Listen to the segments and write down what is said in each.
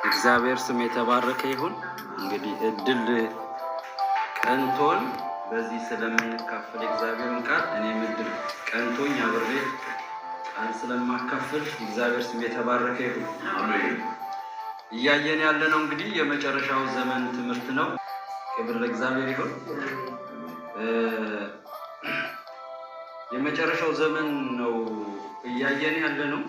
እግዚአብሔር ስም የተባረከ ይሁን። እንግዲህ እድል ቀንቶን በዚህ ስለምንካፈል እግዚአብሔርን ቃል እኔም እድል ቀንቶኝ አብሬ ቃል ስለማካፈል እግዚአብሔር ስም የተባረከ ይሁን። እያየን ያለነው እንግዲህ የመጨረሻው ዘመን ትምህርት ነው። ክብር ለእግዚአብሔር ይሁን። የመጨረሻው ዘመን ነው እያየን ያለ ነው።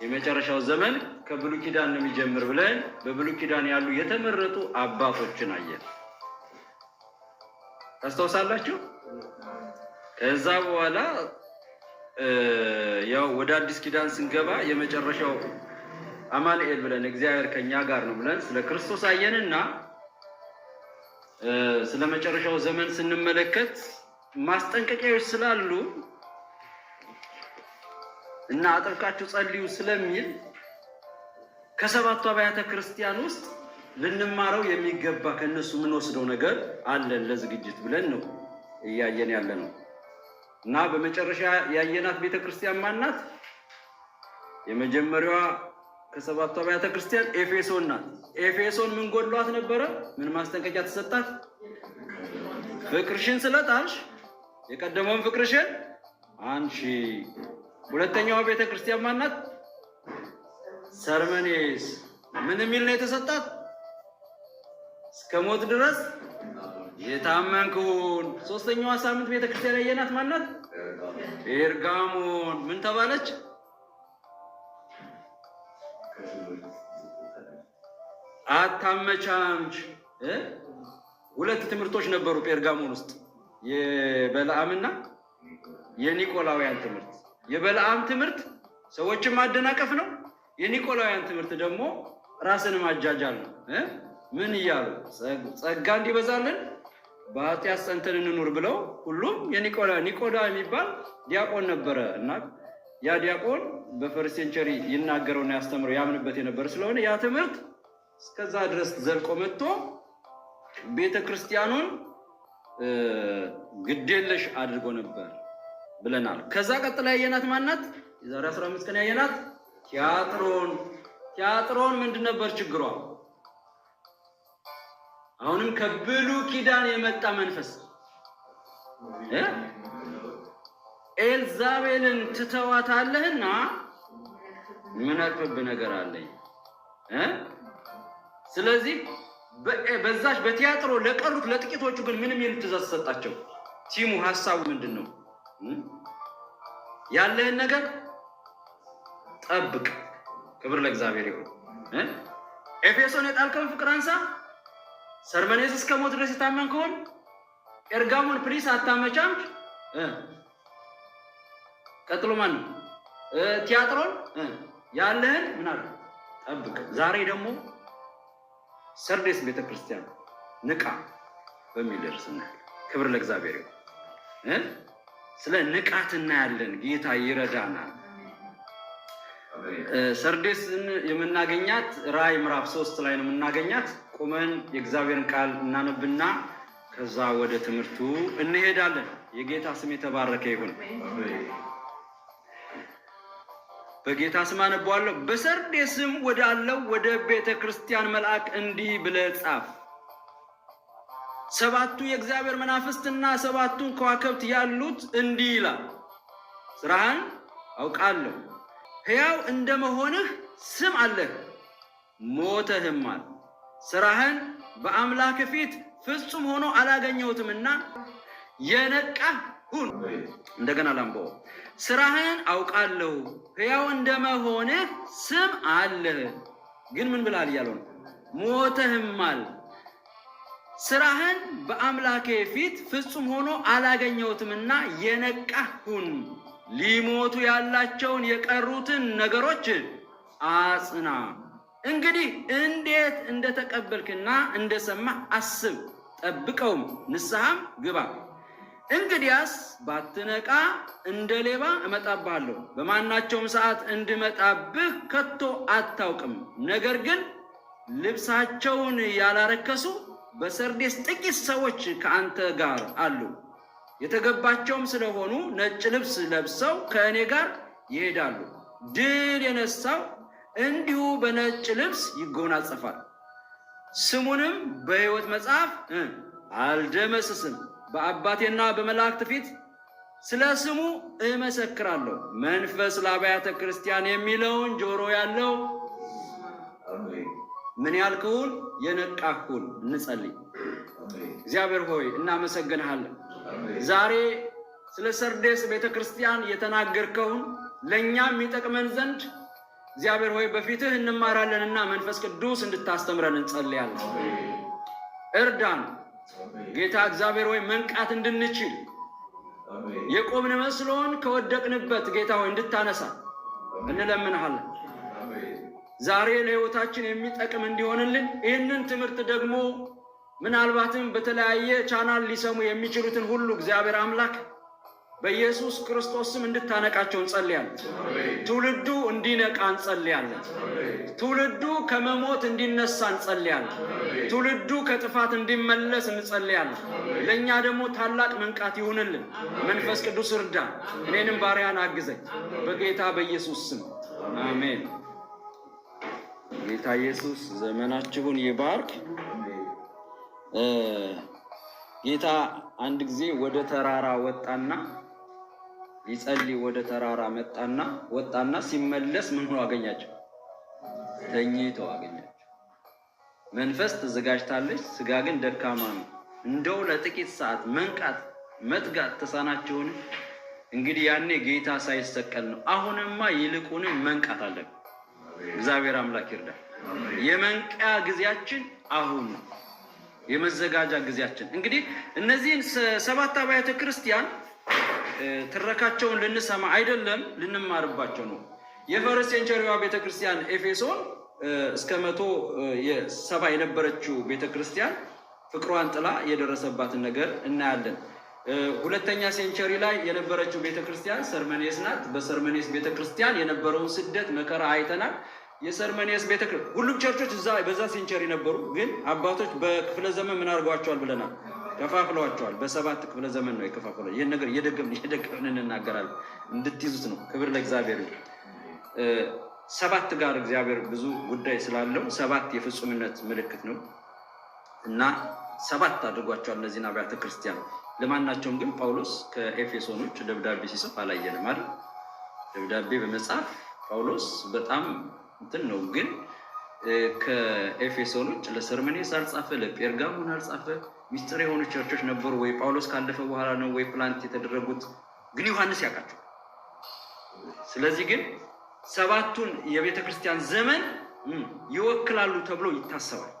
የመጨረሻው ዘመን ከብሉይ ኪዳን ነው የሚጀምር ብለን በብሉይ ኪዳን ያሉ የተመረጡ አባቶችን አየን። ታስታውሳላችሁ። ከዛ በኋላ ያው ወደ አዲስ ኪዳን ስንገባ የመጨረሻው አማኑኤል ብለን እግዚአብሔር ከኛ ጋር ነው ብለን ስለ ክርስቶስ አየንና ስለ መጨረሻው ዘመን ስንመለከት ማስጠንቀቂያዎች ስላሉ እና አጥብቃችሁ ጸልዩ ስለሚል ከሰባቱ አብያተ ክርስቲያን ውስጥ ልንማረው የሚገባ ከእነሱ የምንወስደው ነገር አለን ለዝግጅት ብለን ነው እያየን ያለ ነው። እና በመጨረሻ ያየናት ቤተክርስቲያን ማናት? የመጀመሪያዋ ከሰባቱ አብያተ ክርስቲያን ኤፌሶን ናት። ኤፌሶን ምን ጎድሏት ነበረ? ምን ማስጠንቀቂያ ተሰጣት? ፍቅርሽን ስለጣልሽ የቀደመውን ፍቅርሽን አንሺ። ሁለተኛዋ ቤተ ክርስቲያን ማናት? ሰርመኔስ። ምን የሚል ነው የተሰጣት? እስከ ሞት ድረስ የታመንክሁን። ሶስተኛዋ ሳምንት ቤተ ክርስቲያን ያየናት ማናት? ጴርጋሞን። ምን ተባለች? አታመቻምች። ሁለት ትምህርቶች ነበሩ ጴርጋሞን ውስጥ፣ የበለዓምና የኒቆላውያን ትምህርት። የበለዓም ትምህርት ሰዎችን ማደናቀፍ ነው። የኒቆላውያን ትምህርት ደግሞ ራስን ማጃጃል ነው። ምን እያሉ ጸጋ እንዲበዛልን በኃጢአት ጸንተን እንኑር ብለው ሁሉም የኒቆላ ኒቆዳ የሚባል ዲያቆን ነበረ እና ያ ዲያቆን በ first century ይናገረውና ያስተምረው ያምንበት የነበረ ስለሆነ ያ ትምህርት እስከዛ ድረስ ዘልቆ መጥቶ ቤተ ክርስቲያኑን ግዴለሽ አድርጎ ነበር ብለናል። ከዛ ቀጥላ ያየናት ማናት? የዛሬ 15 ቀን ያየናት ቲያጥሮን። ቲያጥሮን ምንድን ነበር ችግሯ? አሁንም ከብሉይ ኪዳን የመጣ መንፈስ ኤልዛቤልን ትተዋታለህና ምነቅፍብህ ነገር አለኝ። ስለዚህ በዛች በቲያጥሮ ለቀሩት ለጥቂቶቹ ግን ምንም የሚል ትእዛዝ ሰጣቸው። ቲሙ ሀሳቡ ምንድን ነው? ያለህን ነገር ጠብቅ። ክብር ለእግዚአብሔር ይሁን። ኤፌሶን የጣልከውን ፍቅር አንሳ። ሰርመኔስ እስከ ሞት ድረስ የታመንከውን፣ ጴርጋሞን please አታመቻምች። ቀጥሎ ማን ነው? ቲያጥሮን ያለህን ምን አለ ጠብቅ። ዛሬ ደግሞ ሰርዴስ ቤተክርስቲያን ንቃ በሚል ርዕስ እናያለን። ክብር ለእግዚአብሔር ይሁን። ስለ ንቃት እናያለን። ጌታ ይረዳናል። ሰርዴስን የምናገኛት ራእይ ምዕራፍ 3 ላይ ነው የምናገኛት። ቁመን የእግዚአብሔርን ቃል እናነብና ከዛ ወደ ትምህርቱ እንሄዳለን። የጌታ ስም የተባረከ ይሁን። በጌታ ስም አነበዋለሁ። በሰርዴስም ወዳለው ወደ ቤተ ክርስቲያን መልአክ እንዲህ ብለህ ጻፍ። ሰባቱ የእግዚአብሔር መናፍስትና ሰባቱን ከዋክብት ያሉት እንዲህ ይላል፣ ስራህን አውቃለሁ፣ ሕያው እንደመሆንህ ስም አለህ፣ ሞተህማል። ስራህን በአምላክ ፊት ፍጹም ሆኖ አላገኘሁትምና የነቃህ ሁን። እንደገና ላንብበው። ስራህን አውቃለሁ፣ ሕያው እንደመሆንህ ስም አለህ፣ ግን ምን ብለሃል እያለው ነው፣ ሞተህማል። ስራህን በአምላኬ ፊት ፍጹም ሆኖ አላገኘሁትምና የነቃህ ሁን፣ ሊሞቱ ያላቸውን የቀሩትን ነገሮች አጽና። እንግዲህ እንዴት እንደተቀበልክና እንደሰማህ አስብ፣ ጠብቀውም፣ ንስሐም ግባ። እንግዲያስ ባትነቃ እንደ ሌባ እመጣብሃለሁ፣ በማናቸውም ሰዓት እንድመጣብህ ከቶ አታውቅም። ነገር ግን ልብሳቸውን ያላረከሱ በሰርዴስ ጥቂት ሰዎች ከአንተ ጋር አሉ። የተገባቸውም ስለሆኑ ነጭ ልብስ ለብሰው ከእኔ ጋር ይሄዳሉ። ድል የነሳው እንዲሁ በነጭ ልብስ ይጎናጸፋል፣ ስሙንም በሕይወት መጽሐፍ አልደመስስም። በአባቴና በመላእክት ፊት ስለ ስሙ እመሰክራለሁ። መንፈስ ለአብያተ ክርስቲያን የሚለውን ጆሮ ያለው ምን ያልከውን የነቃሁን። እንጸልይ። እግዚአብሔር ሆይ እናመሰግንሃለን። ዛሬ ስለ ሰርዴስ ቤተ ክርስቲያን የተናገርከውን ለእኛም የሚጠቅመን ዘንድ እግዚአብሔር ሆይ በፊትህ እንማራለንና መንፈስ ቅዱስ እንድታስተምረን እንጸልያለን። እርዳን ጌታ እግዚአብሔር ሆይ መንቃት እንድንችል የቆምን መስሎን ከወደቅንበት ጌታ ሆይ እንድታነሳ እንለምንሃለን። ዛሬ ለሕይወታችን የሚጠቅም እንዲሆንልን ይህንን ትምህርት ደግሞ ምናልባትም በተለያየ ቻናል ሊሰሙ የሚችሉትን ሁሉ እግዚአብሔር አምላክ በኢየሱስ ክርስቶስ ስም እንድታነቃቸው እንጸልያለን። ትውልዱ እንዲነቃ እንጸልያለን። ትውልዱ ከመሞት እንዲነሳ እንጸልያለን። ትውልዱ ከጥፋት እንዲመለስ እንጸልያለን። ለእኛ ደግሞ ታላቅ መንቃት ይሁንልን። መንፈስ ቅዱስ እርዳ፣ እኔንም ባሪያን አግዘኝ። በጌታ በኢየሱስ ስም አሜን። ጌታ ኢየሱስ ዘመናችሁን ይባርክ። ጌታ አንድ ጊዜ ወደ ተራራ ወጣና ሊጸልይ ወደ ተራራ መጣና ወጣና ሲመለስ ምን ሆኖ አገኛቸው? ተኝተው አገኛቸው። መንፈስ ተዘጋጅታለች፣ ስጋ ግን ደካማ ነው። እንደው ለጥቂት ሰዓት መንቃት መትጋት ተሳናቸውን? እንግዲህ ያኔ ጌታ ሳይሰቀል ነው። አሁንማ ይልቁንም መንቃት አለብን። እግዚአብሔር አምላክ ይርዳል። የመንቂያ ጊዜያችን አሁን ነው። የመዘጋጃ ጊዜያችን እንግዲህ እነዚህን ሰባት አብያተ ክርስቲያን ትረካቸውን ልንሰማ አይደለም፣ ልንማርባቸው ነው። የ first century ዋ ቤተክርስቲያን ኤፌሶን እስከ 170 የነበረችው ቤተክርስቲያን ፍቅሯን ጥላ የደረሰባትን ነገር እናያለን። ሁለተኛ century ላይ የነበረችው ቤተክርስቲያን ሰርመኔስ ናት። በሰርመኔስ ቤተክርስቲያን የነበረውን ስደት መከራ አይተናል። የሰርመኔስ ቤተክርስቲያን ሁሉም ቸርቾች በዛ century ነበሩ፣ ግን አባቶች በክፍለ ዘመን ምን አድርገዋቸዋል ብለናል? ከፋፍለዋቸዋል። በሰባት ክፍለ ዘመን ነው የከፋፈለው። ይህን ነገር እየደገምን እየደገምን እንናገራለን እንድትይዙት ነው። ክብር ለእግዚአብሔር ይሁን። ሰባት ጋር እግዚአብሔር ብዙ ጉዳይ ስላለው ሰባት የፍጹምነት ምልክት ነው እና ሰባት አድርጓቸዋል እነዚህን አብያተ ክርስቲያን። ለማናቸውም ግን ጳውሎስ ከኤፌሶኖች ደብዳቤ ሲጽፍ አላየንም አይደል? ደብዳቤ በመጻፍ ጳውሎስ በጣም እንትን ነው፣ ግን ከኤፌሶኖች ለሰርመኔስ አልጻፈ፣ ለጴርጋሞን አልጻፈ። ሚስጥር የሆኑ ቸርቾች ነበሩ ወይ ጳውሎስ ካለፈ በኋላ ነው ወይ plant የተደረጉት? ግን ዮሐንስ ያውቃቸው። ስለዚህ ግን ሰባቱን የቤተ ክርስቲያን ዘመን ይወክላሉ ተብሎ ይታሰባል።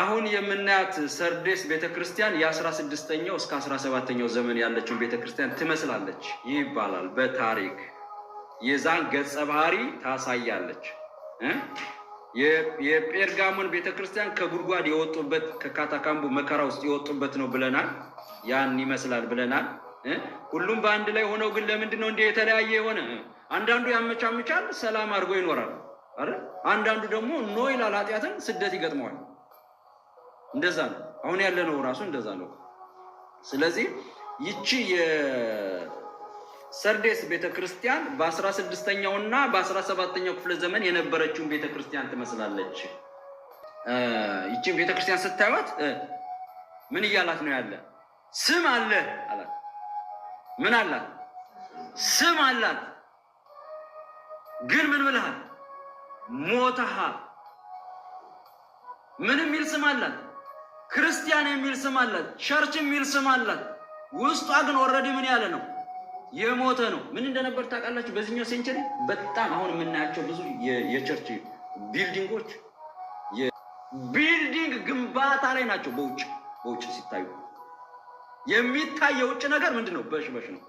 አሁን የምናያት ሰርዴስ ቤተክርስቲያን የ16ኛው እስከ 17ኛው ዘመን ያለችውን ቤተክርስቲያን ትመስላለች ይባላል በታሪክ የዛን ገጸ ባህሪ ታሳያለች። የጴርጋሞን ቤተክርስቲያን ከጉድጓድ የወጡበት ከካታካምቡ መከራ ውስጥ የወጡበት ነው ብለናል። ያን ይመስላል ብለናል። ሁሉም በአንድ ላይ ሆነው ግን ለምንድን ነው እንዲህ የተለያየ የሆነ? አንዳንዱ ያመቻምቻል፣ ሰላም አድርጎ ይኖራል አይደል? አንዳንዱ ደግሞ no ይላል፣ ኃጢአትን፣ ስደት ይገጥመዋል። እንደዛ ነው አሁን ያለነው ራሱ እንደዛ ነው። ስለዚህ ይቺ የሰርዴስ ቤተክርስቲያን በ16ኛው እና በ17ኛው ክፍለ ዘመን የነበረችውን ቤተክርስቲያን ትመስላለች። ይችን ቤተክርስቲያን ስታዩት ምን እያላት ነው ያለ? ስም አለ አላት። ምን አላት? ስም አላት። ግን ምን ብለሃል? ሞተሃል። ምን የሚል ስም አላት? ክርስቲያን የሚል ስም አላት። Church የሚል ስም አላት። ውስጧ ግን already ምን ያለ ነው? የሞተ ነው። ምን እንደነበር ታውቃላችሁ? በዚህኛው century በጣም አሁን የምናያቸው ብዙ የ church building ኦች building ግንባታ ላይ ናቸው። በውጭ ሲታዩ የሚታይ የውጭ ነገር ምንድን ነው? በሽበሽ ነው፣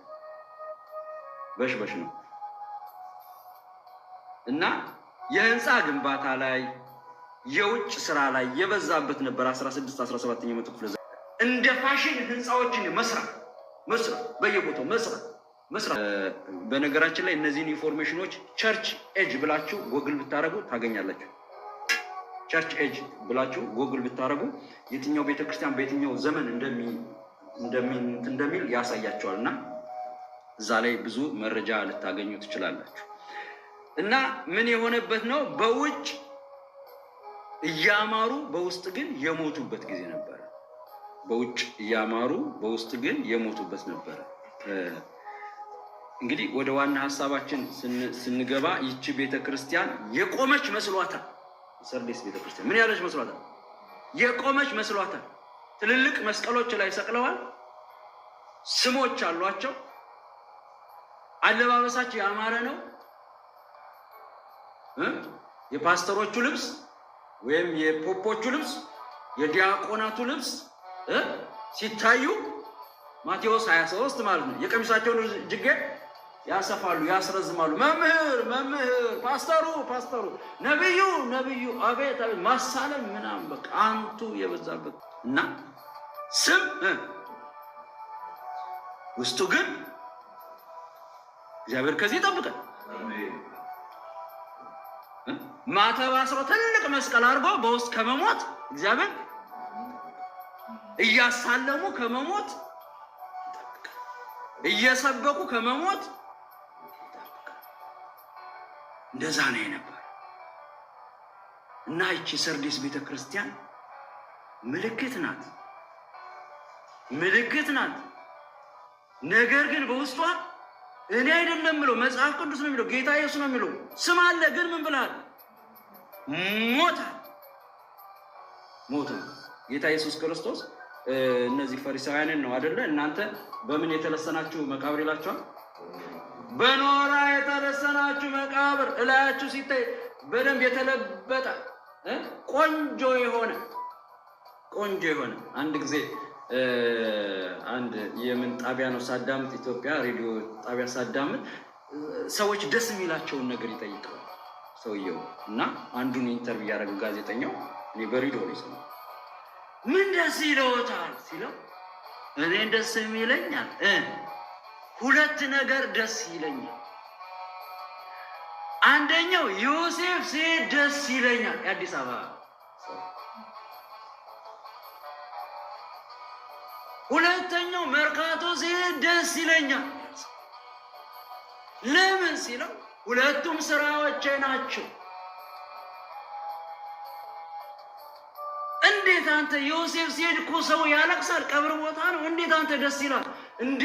በሽበሽ ነው። እና የህንፃ ግንባታ ላይ የውጭ ስራ ላይ የበዛበት ነበር። 16 17ኛው መቶ ክፍለ ዘመን እንደ ፋሽን ህንፃዎችን መስራት መስራት በየቦታው መስራት መስራት። በነገራችን ላይ እነዚህን information ኦች church age ብላችሁ ጎግል ብታደርጉ ታገኛላችሁ። Church age ብላችሁ ጎግል ብታደርጉ የትኛው ቤተክርስቲያን በየትኛው ዘመን እንደሚል ያሳያቸዋል። እና እዛ ላይ ብዙ መረጃ ልታገኙ ትችላላችሁ። እና ምን የሆነበት ነው? በውጭ እያማሩ በውስጥ ግን የሞቱበት ጊዜ ነበረ። በውጭ እያማሩ በውስጥ ግን የሞቱበት ነበረ። እንግዲህ ወደ ዋና ሀሳባችን ስንገባ ይቺ ቤተክርስቲያን የቆመች መስሏታል። ሰርዴስ ቤተክርስቲያን ምን ያለች መስሏታል? የቆመች መስሏታል። ትልልቅ መስቀሎች ላይ ሰቅለዋል። ስሞች አሏቸው። አለባበሳቸው ያማረ ነው። የፓስተሮቹ ልብስ ወይም የፖፖቹ ልብስ፣ የዲያቆናቱ ልብስ ሲታዩ ማቴዎስ 23 ማለት ነው። የቀሚሳቸውን እጅጌ ያሰፋሉ፣ ያስረዝማሉ። መምህር መምህር፣ ፓስተሩ ፓስተሩ፣ ነብዩ ነብዩ፣ አቤት አቤት፣ ማሳለም ምናምን በቃ አንቱ የበዛበት እና ስም ውስጡ ግን እግዚአብሔር ከዚህ ይጠብቃል። ማተብ አስሮ ትልቅ መስቀል አድርጎ በውስጥ ከመሞት እግዚአብሔር እያሳለሙ ከመሞት እየሰበኩ ከመሞት እንደዛ ነው የነበረ እና ይቺ ሰርዴስ ቤተ ክርስቲያን ምልክት ናት፣ ምልክት ናት። ነገር ግን በውስጧ እኔ አይደለም ብሎ መጽሐፍ ቅዱስ ነው የሚለው፣ ጌታ ኢየሱስ ነው የሚለው። ስም አለ ግን ምን ብለሃል? ሞታ ሞታ። ጌታ ኢየሱስ ክርስቶስ እነዚህ ፈሪሳውያንን ነው አደለ? እናንተ በምን የተለሰናችሁ መቃብር ይላቸዋል። በኖራ የተለሰናችሁ መቃብር እላያችሁ ሲታይ በደንብ የተለበጠ ቆንጆ የሆነ ቆንጆ የሆነ አንድ ጊዜ አንድ የምን ጣቢያ ነው ሳዳምጥ፣ ኢትዮጵያ ሬዲዮ ጣቢያ ሳዳምጥ ሰዎች ደስ የሚላቸውን ነገር ይጠይቀዋል ሰውየው እና አንዱን interview ያደረገው ጋዜጠኛው እኔ በሬዲዮ ነው የሰማሁት። ምን ደስ ይለዎታል ሲለው እኔን ደስ የሚለኛል ሁለት ነገር ደስ ይለኛል። አንደኛው ዮሴፍ ሲሄድ ደስ ይለኛል፣ የአዲስ አበባ ሁለተኛው መርካቶ ሲሄድ ደስ ይለኛል። ለምን ሲለው ሁለቱም ስራዎቼ ናቸው። እንዴት አንተ ዮሴፍ ሲሄድ እኮ ሰው ያለቅሳል፣ ቀብር ቦታ ነው። እንዴት አንተ ደስ ይላል እንዴ?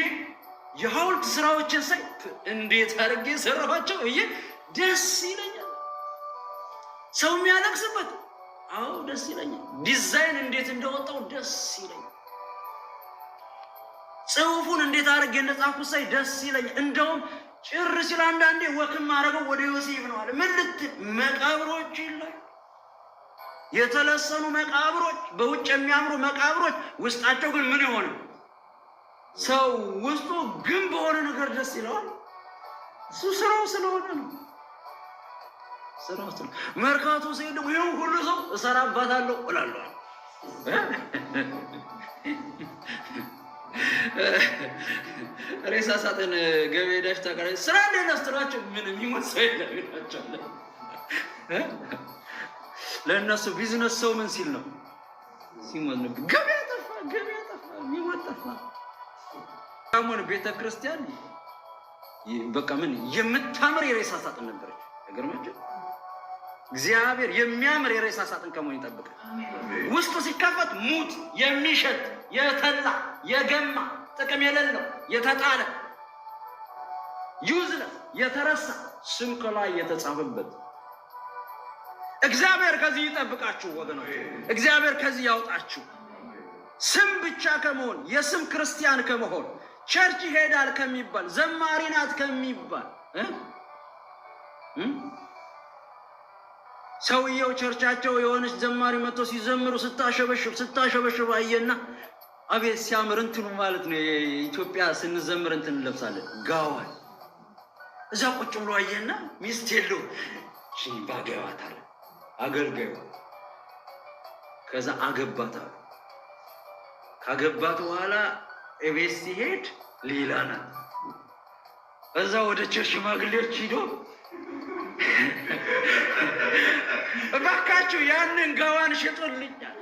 የሐውልት ስራዎችን ሳይ እንዴት አድርጌ ሰራኋቸው እዬ ደስ ይለኛል። ሰው የሚያለቅስበት አዎ ደስ ይለኛል። ዲዛይን እንዴት እንደወጣው ደስ ይለኛል። ጽሑፉን እንዴት አድርጌ እንደጻፍኩት ሳይ ደስ ይለኛል። እንደውም ጭር ሲል አንዳንዴ walk ም አደረገው ወደ ዮሴፍ ነው አለ። ምን ልትል መቃብሮች ይላል የተለሰኑ መቃብሮች፣ በውጭ የሚያምሩ መቃብሮች፣ ውስጣቸው ግን ምን የሆነ ሰው ውስጡ ግን በሆነ ነገር ደስ ይለዋል። እሱ ስራው ስለሆነ ነው። ስራው ስለሆነ መርካቶ ሲሄድ ደግሞ ይኸው ሁሉ ሰው እሰራባታለሁ እላለሁ። ሬሳ ሳጥን ገበያ ሄዳችሁ ታውቃላችሁ? ስራ እንዴት ነው ስትሏቸው ምን የሚሞት ሰው የለም ይሏቸዋል። ለእነሱ ቢዝነስ ሰው ምን ሲል ነው ሲሞት ነው። ገበያ ጠፋ፣ ገበያ ጠፋ፣ የሚሞት ጠፋ። ሞን ቤተ ክርስቲያን በቃ ምን የምታምር የሬሳ ሳጥን ነበረች። አይገርማችሁ? እግዚአብሔር የሚያምር የሬሳ ሳጥን ከመሆን ይጠብቃል። ውስጡ ሲከፈት ሙት፣ የሚሸት፣ የተላ፣ የገማ፣ ጥቅም የሌለው፣ የተጣለ፣ useless፣ የተረሳ ስም ከላይ የተጻፈበት። እግዚአብሔር ከዚህ ይጠብቃችሁ ወገኖች። እግዚአብሔር ከዚህ ያውጣችሁ። ስም ብቻ ከመሆን፣ የስም ክርስቲያን ከመሆን፣ church ይሄዳል ከሚባል፣ ዘማሪ ናት ከሚባል እ እ ሰውየው church ኣቸው የሆነች ዘማሪ መጥቶ ሲዘምሩ ስታሸበሽብ ስታሸበሽብ አየና አቤት ሲያምር እንትኑ ማለት ነው። የኢትዮጵያ ስንዘምር እንትን እንለብሳለን ጋዋን። እዛ ቁጭ ብሎ አየና ሚስት የለው ባገባት አለ አገልጋዩ። ከዛ አገባት አሉ። ካገባት በኋላ እቤት ሲሄድ ሌላ ናት። እዛ ወደ church ሽማግሌዎች ሂዶ እባካችሁ ያንን ጋዋን ሽጡልኛል።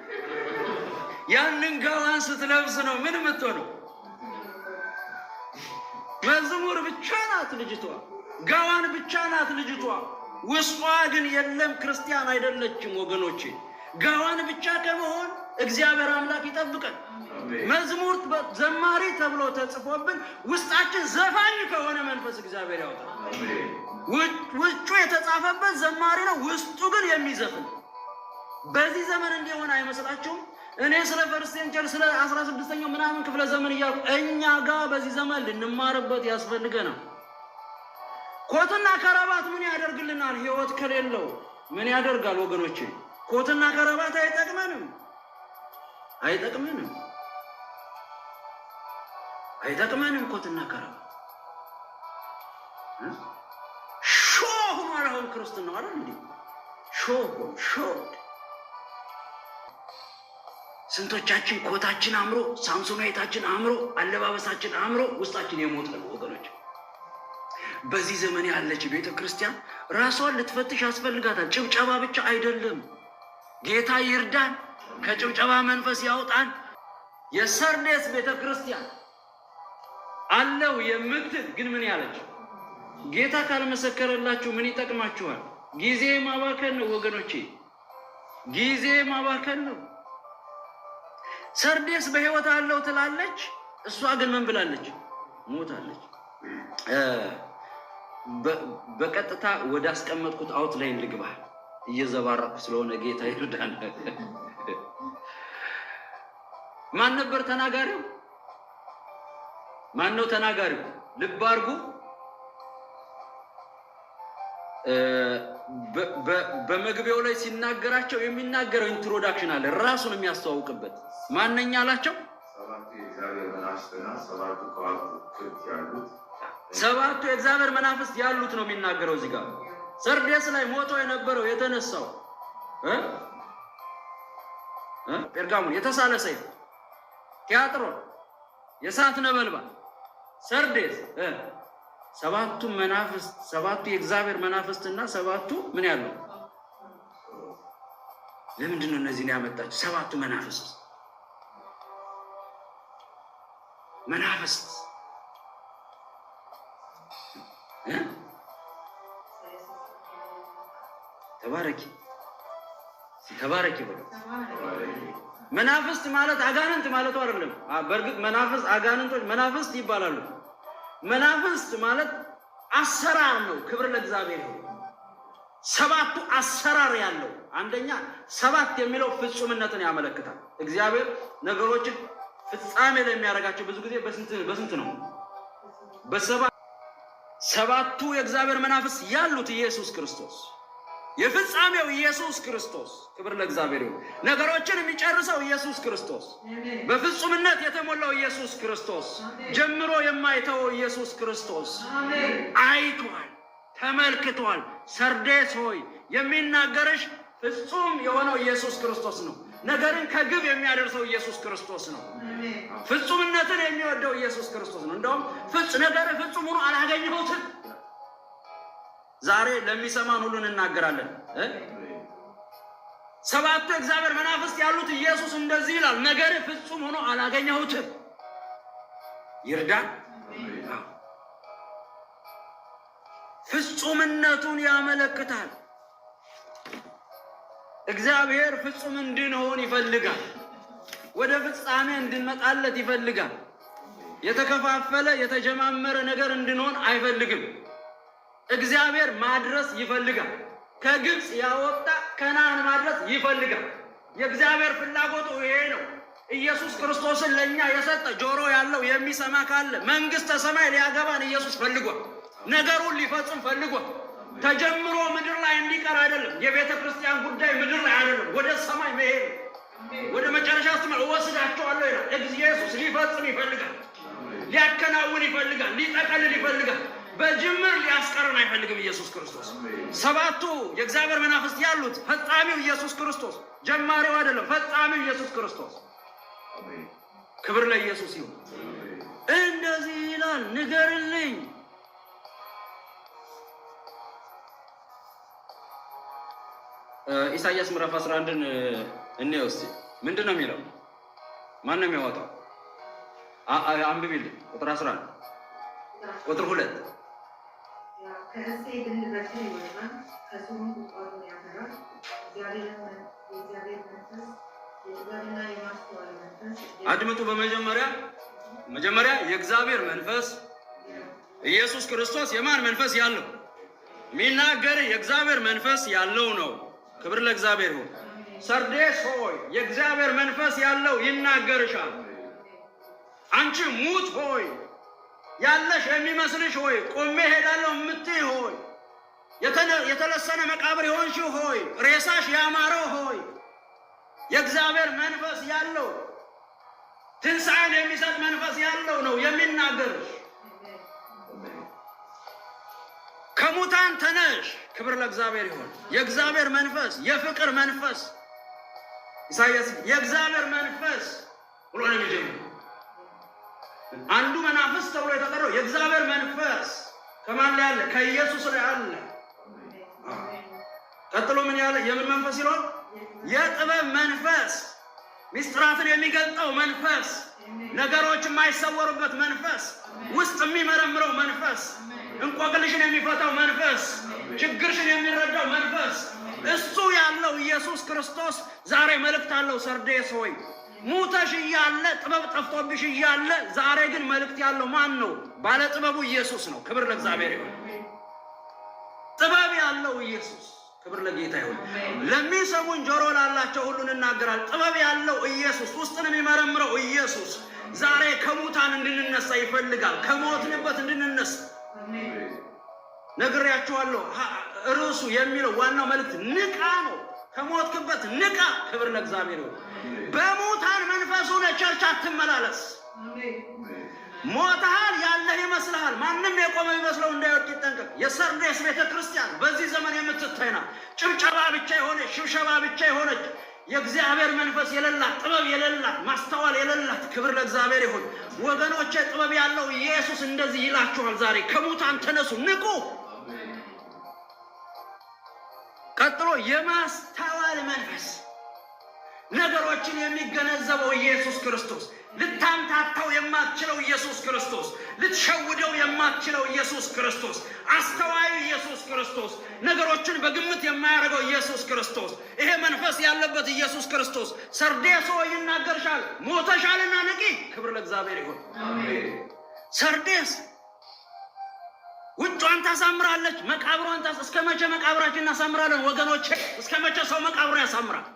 ያንን ጋዋን ስትለብስ ነው ምን የምትሆነው? መዝሙር ብቻ ናት ልጅቷ፣ ጋዋን ብቻ ናት ልጅቷ። ውስጧ ግን የለም፣ ክርስቲያን አይደለችም ወገኖቼ። ጋዋን ብቻ ከመሆን እግዚአብሔር አምላክ ይጠብቀን። መዝሙር ዘማሪ ተብሎ ተጽፎብን ውስጣችን ዘፋኝ ከሆነ መንፈስ እግዚአብሔር ያውጣል። ውጩ የተጻፈበት ዘማሪ ነው፣ ውስጡ ግን የሚዘፍን። በዚህ ዘመን እንዲሆን አይመስላችሁም? እኔ ስለ first century፣ ስለ 16ኛው ምናምን ክፍለ ዘመን እያልኩ እኛ ጋር በዚህ ዘመን ልንማርበት ያስፈልገናል። ኮትና ከረባት ምን ያደርግልናል? ህይወት ከሌለው ምን ያደርጋል ወገኖቼ? ኮትና ከረባት አይጠቅመንም፣ አይጠቅመንም፣ አይጠቅመንም። ኮትና ከረባት show ሆኗል። አሁን ክርስትናው አይደል እንዴ? Show show። ስንቶቻችን ኮታችን አምሮ፣ ሳምሶናይታችን አምሮ፣ አለባበሳችን አምሮ ውስጣችን የሞተ ነው ወገኖች። በዚህ ዘመን ያለች ቤተ ክርስቲያን ራሷን ልትፈትሽ ያስፈልጋታል። ጭብጨባ ብቻ አይደለም። ጌታ ይርዳን፣ ከጭብጨባ መንፈስ ያውጣን። የሰርዴስ ቤተ ክርስቲያን አለው የምትል ግን ምን ያለች? ጌታ ካልመሰከረላችሁ ምን ይጠቅማችኋል? ጊዜ ማባከን ነው ወገኖቼ፣ ጊዜ ማባከን ነው። ሰርዴስ በሕይወት አለው ትላለች፣ እሷ ግን ምን ብላለች? ሞታለች። በቀጥታ ወደ አስቀመጥኩት outline ልግባ። እየዘባረኩ ስለሆነ ጌታ ይርዳን። ማን ነበር ተናጋሪው? ማን ነው ተናጋሪው? ልብ አድርጉ። በመግቢያው ላይ ሲናገራቸው የሚናገረው introduction አለ፣ ራሱን የሚያስተዋውቅበት። ማነኛ አላቸው? ሰባቱ የእግዚአብሔር መናፍስትና ሰባቱ ከዋክብት ያሉት። ሰባቱ የእግዚአብሔር መናፍስት ያሉት ነው የሚናገረው እዚህ ጋር። ሰርዴስ ላይ ሞቶ የነበረው የተነሳው እ እ ጴርጋሞን የተሳለ ሰይፍ፣ ቲያጥሮን የእሳት ነበልባል፣ ሰርዴስ ሰባቱ መናፍስት፣ ሰባቱ የእግዚአብሔር መናፍስትና ሰባቱ ምን ያለው። ለምንድን ነው እነዚህን ያመጣቸው? ሰባቱ መናፍስት እ ተባረኪ ተባረኪ በሉ። መናፍስት ማለት አጋንንት ማለቱ አይደለም። በእርግጥ መናፍስት አጋንንቶች መናፍስት ይባላሉ። መናፍስት ማለት አሰራር ነው። ክብር ለእግዚአብሔር ይሁን። ሰባቱ አሰራር ያለው፣ አንደኛ ሰባት የሚለው ፍጹምነትን ያመለክታል። እግዚአብሔር ነገሮችን ፍጻሜ ላይ የሚያደርጋቸው ብዙ ጊዜ በስንት በስንት ነው? በሰባት። ሰባቱ የእግዚአብሔር መናፍስት ያሉት ኢየሱስ ክርስቶስ፣ የፍጻሜው ኢየሱስ ክርስቶስ፣ ክብር ለእግዚአብሔር ይሁን። ነገሮችን የሚጨርሰው ኢየሱስ ክርስቶስ፣ በፍጹምነት የተሞላው ኢየሱስ ክርስቶስ፣ ጀምሮ የማይተወው ኢየሱስ ክርስቶስ አይቷል፣ ተመልክቷል። ሰርዴስ ሆይ የሚናገርሽ ፍጹም የሆነው ኢየሱስ ክርስቶስ ነው። ነገርን ከግብ የሚያደርሰው ኢየሱስ ክርስቶስ ነው። ፍጹምነትን የሚወደው ኢየሱስ ክርስቶስ ነው። እንደውም ነገር ፍጹም ሆኖ አላገኘሁትም። ዛሬ ለሚሰማን ሁሉ እንናገራለን። ሰባቱ የእግዚአብሔር መናፍስት ያሉት ኢየሱስ እንደዚህ ይላል፣ ነገር ፍጹም ሆኖ አላገኘሁትም። ይርዳን። ፍጹምነቱን ያመለክታል። እግዚአብሔር ፍጹም እንድንሆን ይፈልጋል። ወደ ፍጻሜ እንድንመጣለት ይፈልጋል። የተከፋፈለ የተጀማመረ ነገር እንድንሆን አይፈልግም። እግዚአብሔር ማድረስ ይፈልጋል። ከግብፅ ያወጣ ከነዓን ማድረስ ይፈልጋል። የእግዚአብሔር ፍላጎቱ ይሄ ነው። ኢየሱስ ክርስቶስን ለእኛ የሰጠ ጆሮ ያለው የሚሰማ ካለ መንግሥተ ሰማይ ሊያገባን ኢየሱስ ፈልጓል። ነገሩን ሊፈጽም ፈልጓል። ተጀምሮ ምድር ላይ እንዲቀር አይደለም። የቤተ ክርስቲያን ጉዳይ ምድር ላይ አይደለም፣ ወደ ሰማይ መሄድ ነው። ወደ መጨረሻ ስትመ እወስዳቸዋለሁ ይላል። ኢየሱስ ሊፈጽም ይፈልጋል። ሊያከናውን ይፈልጋል። ሊጠቀልል ይፈልጋል። በጅምር ሊያስቀረን አይፈልግም። ኢየሱስ ክርስቶስ ሰባቱ የእግዚአብሔር መናፍስት ያሉት ፈጻሚው ኢየሱስ ክርስቶስ፣ ጀማሪው አይደለም፣ ፈጻሚው ኢየሱስ ክርስቶስ። ክብር ለኢየሱስ ይሁን። እንደዚህ ይላል፣ ንገርልኝ። ኢሳይያስ ምዕራፍ 11ን እንየው እስኪ። ምንድን ነው የሚለው? ማን ነው የሚያወጣው? አንብቢልኝ። ቁጥር 11 ቁጥር 2። ከእሴይ ግንድ በትር ይወጣል፣ ከሥሩም ቁጥቋጦን ያፈራል። የእግዚአብሔር መንፈስ የጥበብና የማስተዋል መንፈስ። አድምጡ። በመጀመሪያ መጀመሪያ የእግዚአብሔር መንፈስ ኢየሱስ ክርስቶስ የማን መንፈስ ያለው የሚናገር የእግዚአብሔር መንፈስ ያለው ነው። ክብር ለእግዚአብሔር ይሁን። ሰርዴስ ሆይ የእግዚአብሔር መንፈስ ያለው ይናገርሻል። አንቺ ሙት ሆይ ያለሽ የሚመስልሽ ሆይ ቆሜ ሄዳለሁ የምትይ ሆይ የተለሰነ መቃብር የሆንሽ ሆይ ሬሳሽ ያማረው ሆይ የእግዚአብሔር መንፈስ ያለው ትንሣኤን የሚሰጥ መንፈስ ያለው ነው የሚናገርሽ። ከሙታን ተነሽ። ክብር ለእግዚአብሔር ይሁን። የእግዚአብሔር መንፈስ የፍቅር መንፈስ ኢሳይያስ የእግዚአብሔር መንፈስ ብሎ ነው የሚጀምረው። አንዱ መናፍስት ተብሎ የተጠራው የእግዚአብሔር መንፈስ ከማን ላይ አለ? ከኢየሱስ ላይ አለ። ቀጥሎ ምን ያለ የምን መንፈስ ይለዋል? የጥበብ መንፈስ፣ ሚስጥራትን የሚገልጠው መንፈስ፣ ነገሮች የማይሰወሩበት መንፈስ፣ ውስጥ የሚመረምረው መንፈስ፣ እንቆቅልሽን የሚፈታው መንፈስ፣ ችግርሽን የሚረዳው መንፈስ፣ እሱ ያለው ኢየሱስ ክርስቶስ ዛሬ መልእክት አለው። ሰርዴስ ሆይ ሙተሽ እያለ ጥበብ ጠፍቶብሽ እያለ ዛሬ ግን መልእክት ያለው ማን ነው? ባለ ጥበቡ ኢየሱስ ነው። ክብር ለእግዚአብሔር ይሁን። ጥበብ ያለው ኢየሱስ፣ ክብር ለጌታ ይሁን። ለሚሰሙን ጆሮ ላላቸው ሁሉ እንናገራል። ጥበብ ያለው ኢየሱስ፣ ውስጥን የሚመረምረው ኢየሱስ ዛሬ ከሙታን እንድንነሳ ይፈልጋል። ከሞትንበት እንድንነሳ ነግሬያችኋለሁ። ርዕሱ የሚለው ዋናው መልእክት ንቃ ነው። ከሞትክበት ንቃ። ክብር ለእግዚአብሔር ይሁን። በሙታን መንፈስ ሆነህ church አትመላለስ። ሞተሃል ያለህ ይመስልሃል። ማንም የቆመ ይመስለው እንዳይወድቅ ይጠንቀቅ። የሰርዴስ ቤተ ክርስቲያን በዚህ ዘመን የምትታይ ናት። ጭብጨባ ብቻ የሆነች፣ ሽብሸባ ብቻ የሆነች፣ የእግዚአብሔር መንፈስ የሌላት፣ ጥበብ የሌላት፣ ማስተዋል የሌላት። ክብር ለእግዚአብሔር ይሁን። ወገኖቼ ጥበብ ያለው ኢየሱስ እንደዚህ ይላችኋል ዛሬ ከሙታን ተነሱ፣ ንቁ። ቀጥሎ የማስተዋል መንፈስ፣ ነገሮችን የሚገነዘበው ኢየሱስ ክርስቶስ፣ ልታምታታው የማትችለው ኢየሱስ ክርስቶስ፣ ልትሸውደው የማትችለው ኢየሱስ ክርስቶስ፣ አስተዋዩ ኢየሱስ ክርስቶስ፣ ነገሮችን በግምት የማያደርገው ኢየሱስ ክርስቶስ፣ ይሄ መንፈስ ያለበት ኢየሱስ ክርስቶስ ሰርዴስ ሆይ ይናገርሻል፣ ሞተሻልና ንቂ። ክብር ለእግዚአብሔር ይሁን። ሰርዴስ ውጯን ታሳምራለች፣ መቃብሯን። እስከ መቼ መቃብራችን እናሳምራለን ወገኖች? እስከ መቼ ሰው መቃብሩን ያሳምራል?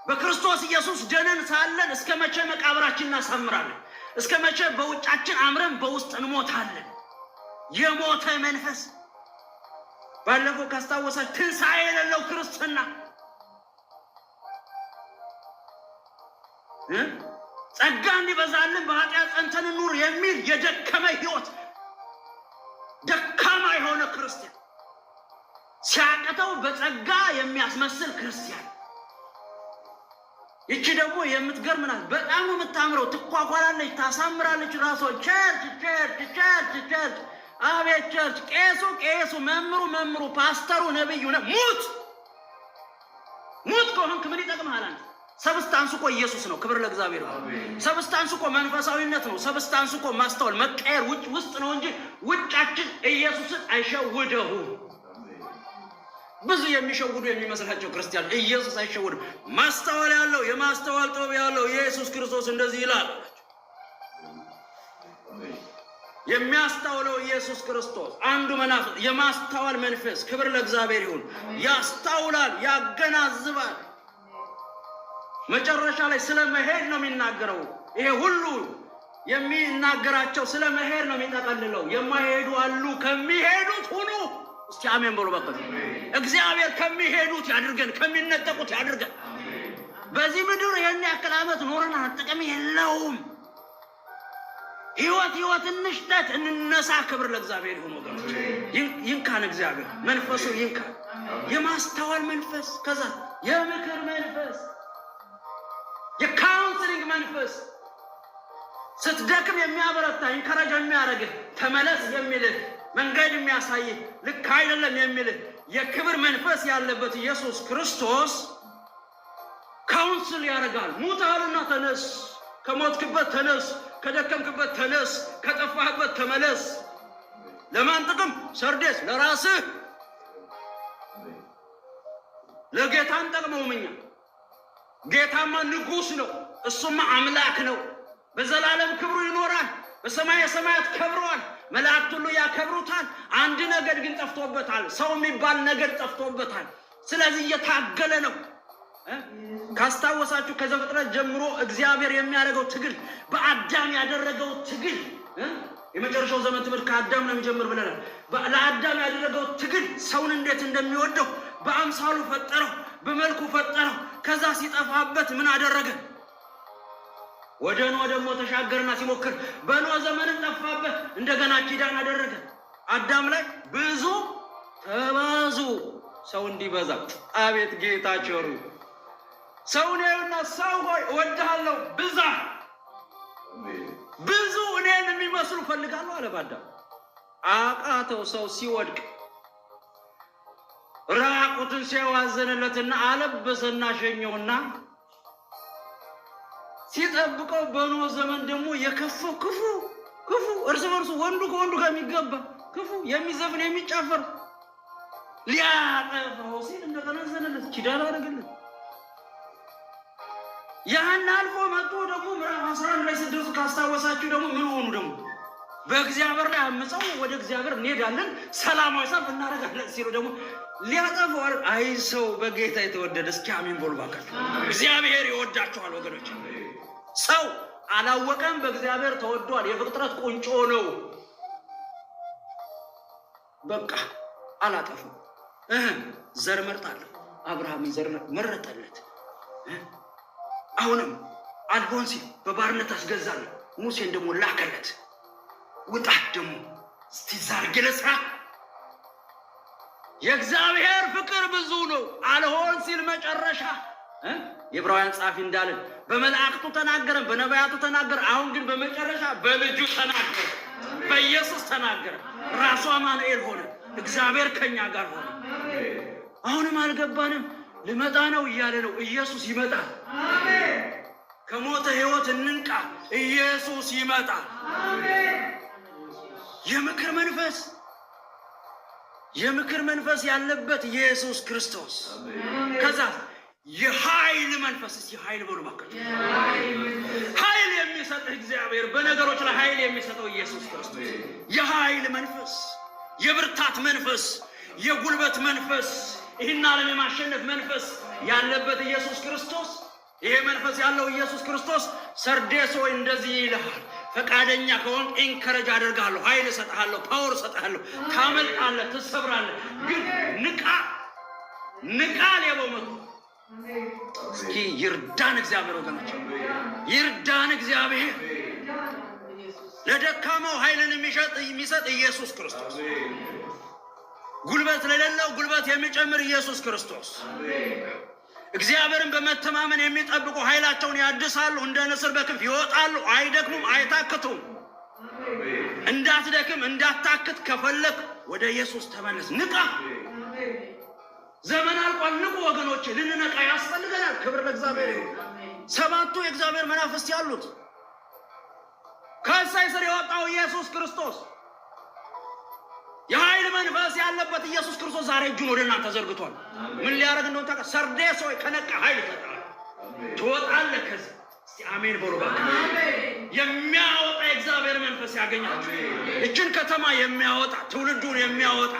በክርስቶስ ኢየሱስ ድነን ሳለን እስከ መቼ መቃብራችን እናሳምራለን? እስከ መቼ በውጫችን አምረን በውስጥ እንሞታለን? የሞተ መንፈስ፣ ባለፈው ካስታወሳች ትንሣኤ የሌለው ክርስትና፣ ጸጋ እንዲበዛልን በኃጢአት ጸንተን እንኑር የሚል የደከመ ህይወት፣ ደካማ የሆነ ክርስቲያን፣ ሲያቅተው በጸጋ የሚያስመስል ክርስቲያን። ይቺ ደግሞ የምትገርም ናት። በጣም ነው የምታምረው። ትኳኳላለች፣ ታሳምራለች ራሷን። Church, church, church, church፣ አቤት church! ቄሱ ቄሱ፣ መምሩ መምሩ፣ ፓስተሩ ነብዩ ሙት ሙት ከሆንክ ምን ይጠቅምሃል አንተ? Substance ኡ እኮ ኢየሱስ ነው። ክብር ለእግዚአብሔር ይሁን። Substance ኡ እኮ መንፈሳዊነት ነው። Substance ኡ እኮ ማስተዋል መቀየር ውጭ ውስጥ ነው እንጂ ውጫችን ኢየሱስን አይሸውደውም። ብዙ የሚሸውዱ የሚመስላቸው ክርስቲያን፣ ኢየሱስ አይሸውድም። ማስተዋል ያለው፣ የማስተዋል ጥበብ ያለው ኢየሱስ ክርስቶስ እንደዚህ ይላል። የሚያስታውለው ኢየሱስ ክርስቶስ አንዱ መናፍስት የማስተዋል መንፈስ፣ ክብር ለእግዚአብሔር ይሁን። ያስታውላል፣ ያገናዝባል። መጨረሻ ላይ ስለ መሄድ ነው የሚናገረው። ይሄ ሁሉ የሚናገራቸው ስለ መሄድ ነው የሚጠቀልለው። የማይሄዱ አሉ፣ ከሚሄዱት ሁኑ። እስቲ አሜን በሉ። በቃ እግዚአብሔር ከሚሄዱት ያድርገን፣ ከሚነጠቁት ያድርገን። በዚህ ምድር ይህን ያክል ዓመት ኖረናል፣ ጥቅም የለውም። ህይወት ህይወት እንሽጠት፣ እንነሳ። ክብር ለእግዚአብሔር ይሁን ወገኖች። ይንካን እግዚአብሔር መንፈሱ ይንካን። የማስተዋል መንፈስ፣ ከዛ የምክር መንፈስ፣ የ counseling መንፈስ፣ ስትደክም የሚያበረታ፣ encourage የሚያደርግህ፣ ተመለስ የሚልህ፣ መንገድ የሚያሳይህ፣ ልክ አይደለም የሚልህ የክብር መንፈስ ያለበት ኢየሱስ ክርስቶስ counsel ያደርጋል። ሙተሃልና ተነስ፣ ከሞትክበት ተነስ፣ ከደከምክበት ተነስ፣ ከጠፋህበት ተመለስ። ለማን ጥቅም? ሰርዴስ ለራስህ፣ ለጌታ አንጠቅመውም እኛ። ጌታማ ንጉሥ ነው፣ እሱማ አምላክ ነው። በዘላለም ክብሩ ይኖራል። በሰማየ ሰማያት ከብረዋል። መላእክት ሁሉ ያከብሩታል። አንድ ነገድ ግን ጠፍቶበታል። ሰው የሚባል ነገድ ጠፍቶበታል። ስለዚህ እየታገለ ነው። ካስታወሳችሁ ከዘፍጥረት ጀምሮ እግዚአብሔር የሚያደርገው ትግል፣ በአዳም ያደረገው ትግል፣ የመጨረሻው ዘመን ትምህርት ከአዳም ነው የሚጀምር ብለናል። ለአዳም ያደረገው ትግል ሰውን እንዴት እንደሚወደው፣ በአምሳሉ ፈጠረው፣ በመልኩ ፈጠረው። ከዛ ሲጠፋበት ምን አደረገ? ወደ ኖህ ደግሞ ተሻገርና ሲሞክር በኖህ ዘመንም ጠፋበት። እንደገና ኪዳን አደረገ። አዳም ላይ ብዙ ተባዙ፣ ሰው እንዲበዛ። አቤት ጌታ ቸሩ፣ ሰውን ያዩና ሰው ሆይ እወድሃለሁ፣ ብዛ፣ ብዙ እኔን የሚመስሉ እፈልጋለሁ አለ። በአዳም አቃተው። ሰው ሲወድቅ ራቁትን ሲያዋዘንለትና አለበሰና ሸኘውና ሲጠብቀው በኖህ ዘመን ደግሞ የከፋው ክፉ ክፉ እርስ በርሱ ወንዱ ከወንዱ ጋር የሚገባ፣ ክፉ፣ የሚዘፍን፣ የሚጨፍር፣ ሊያጠፋው ሲል እንደገና አዘነለት፣ ኪዳን አደረገለት። ያን አልፎ መጥቶ ደግሞ ምዕራፍ 11 ላይ ስትደርሱ ካስታወሳችሁ ደግሞ ምን ሆኑ? ደግሞ በእግዚአብሔር ላይ አምፀው ወደ እግዚአብሔር እንሄዳለን፣ ሰላማዊ ሰልፍ እናደርጋለን ሲሉ ደግሞ ሊያጠፋው። አይ ሰው በጌታ የተወደደ፣ እስኪ አሜን በሉ እባካችሁ። እግዚአብሔር ይወዳችኋል ወገኖች። ሰው አላወቀም፣ በእግዚአብሔር ተወዷል። የፍጥረት ቁንጮ ነው። በቃ አላጠፉም። ዘር መርጣለሁ። አብርሃምን ዘር መረጠለት። አሁንም አልሆን ሲል በባርነት አስገዛለሁ። ሙሴን ደግሞ ላከለት። ውጣ ደግሞ እስቲ ዛርጌ ለስራ። የእግዚአብሔር ፍቅር ብዙ ነው። አልሆን ሲል መጨረሻ የዕብራውያን ጸሐፊ እንዳለን በመላእክቱ ተናገረን፣ በነቢያቱ ተናገረ። አሁን ግን በመጨረሻ በልጁ ተናገረ፣ በኢየሱስ ተናገረ። ራሱ አማኑኤል ሆነ፣ እግዚአብሔር ከኛ ጋር ሆነ። አሁንም አልገባንም። ልመጣ ነው እያለ ነው። ኢየሱስ ይመጣል። ከሞተ ሕይወት እንንቃ። ኢየሱስ ይመጣል። የምክር መንፈስ፣ የምክር መንፈስ ያለበት ኢየሱስ ክርስቶስ። ከዛ የኃይል መንፈስ፣ እስኪ ኃይል በሉ እባካችሁ። ኃይል የሚሰጥህ እግዚአብሔር፣ በነገሮች ላይ ኃይል የሚሰጠው ኢየሱስ ክርስቶስ፣ የኃይል መንፈስ፣ የብርታት መንፈስ፣ የጉልበት መንፈስ፣ ይህን ዓለም የማሸነፍ መንፈስ ያለበት ኢየሱስ ክርስቶስ፣ ይሄ መንፈስ ያለው ኢየሱስ ክርስቶስ ሰርዴስ ሆይ እንደዚህ ይልሃል። ፈቃደኛ ከሆንክ encourage አደርግሃለሁ፣ ኃይል እሰጥሃለሁ፣ power እሰጥሃለሁ፣ ታመልጣለህ፣ ትሰብራለህ። ግን ንቃ፣ ንቃ፣ ሌባው መጥቶ። እስኪ ይርዳን እግዚአብሔር ወገኖች፣ ይርዳን እግዚአብሔር። ለደካማው ኃይልን የሚሰጥ ኢየሱስ ክርስቶስ፣ ጉልበት ለሌለው ጉልበት የሚጨምር ኢየሱስ ክርስቶስ። እግዚአብሔርን በመተማመን የሚጠብቁ ኃይላቸውን ያድሳሉ፣ እንደ ንስር በክንፍ ይወጣሉ፣ አይደክሙም፣ አይታክቱም። እንዳትደክም እንዳታክት ከፈለክ ወደ ኢየሱስ ተመለስ፣ ንቃ። ዘመን አልቋል። ንቁ ወገኖች፣ ልንነቃ ያስፈልገናል። ክብር ለእግዚአብሔር ይሁን። ሰባቱ የእግዚአብሔር መናፍስት ያሉት፣ ከእሴይ ስር የወጣው ኢየሱስ ክርስቶስ። የኃይል መንፈስ ያለበት ኢየሱስ ክርስቶስ ዛሬ እጁን ወደ እናንተ ዘርግቷል። ምን ሊያደርግ እንደሆነ ታውቃለህ? ሰርዴስ ሆይ ከነቃ ኃይል ይሰጥሃል፣ ትወጣለህ ከዚህ። እስቲ አሜን በሉ እባክህ። የሚያወጣ የእግዚአብሔር መንፈስ ያገኛችሁ። እችን ከተማ የሚያወጣ፣ ትውልዱን የሚያወጣ።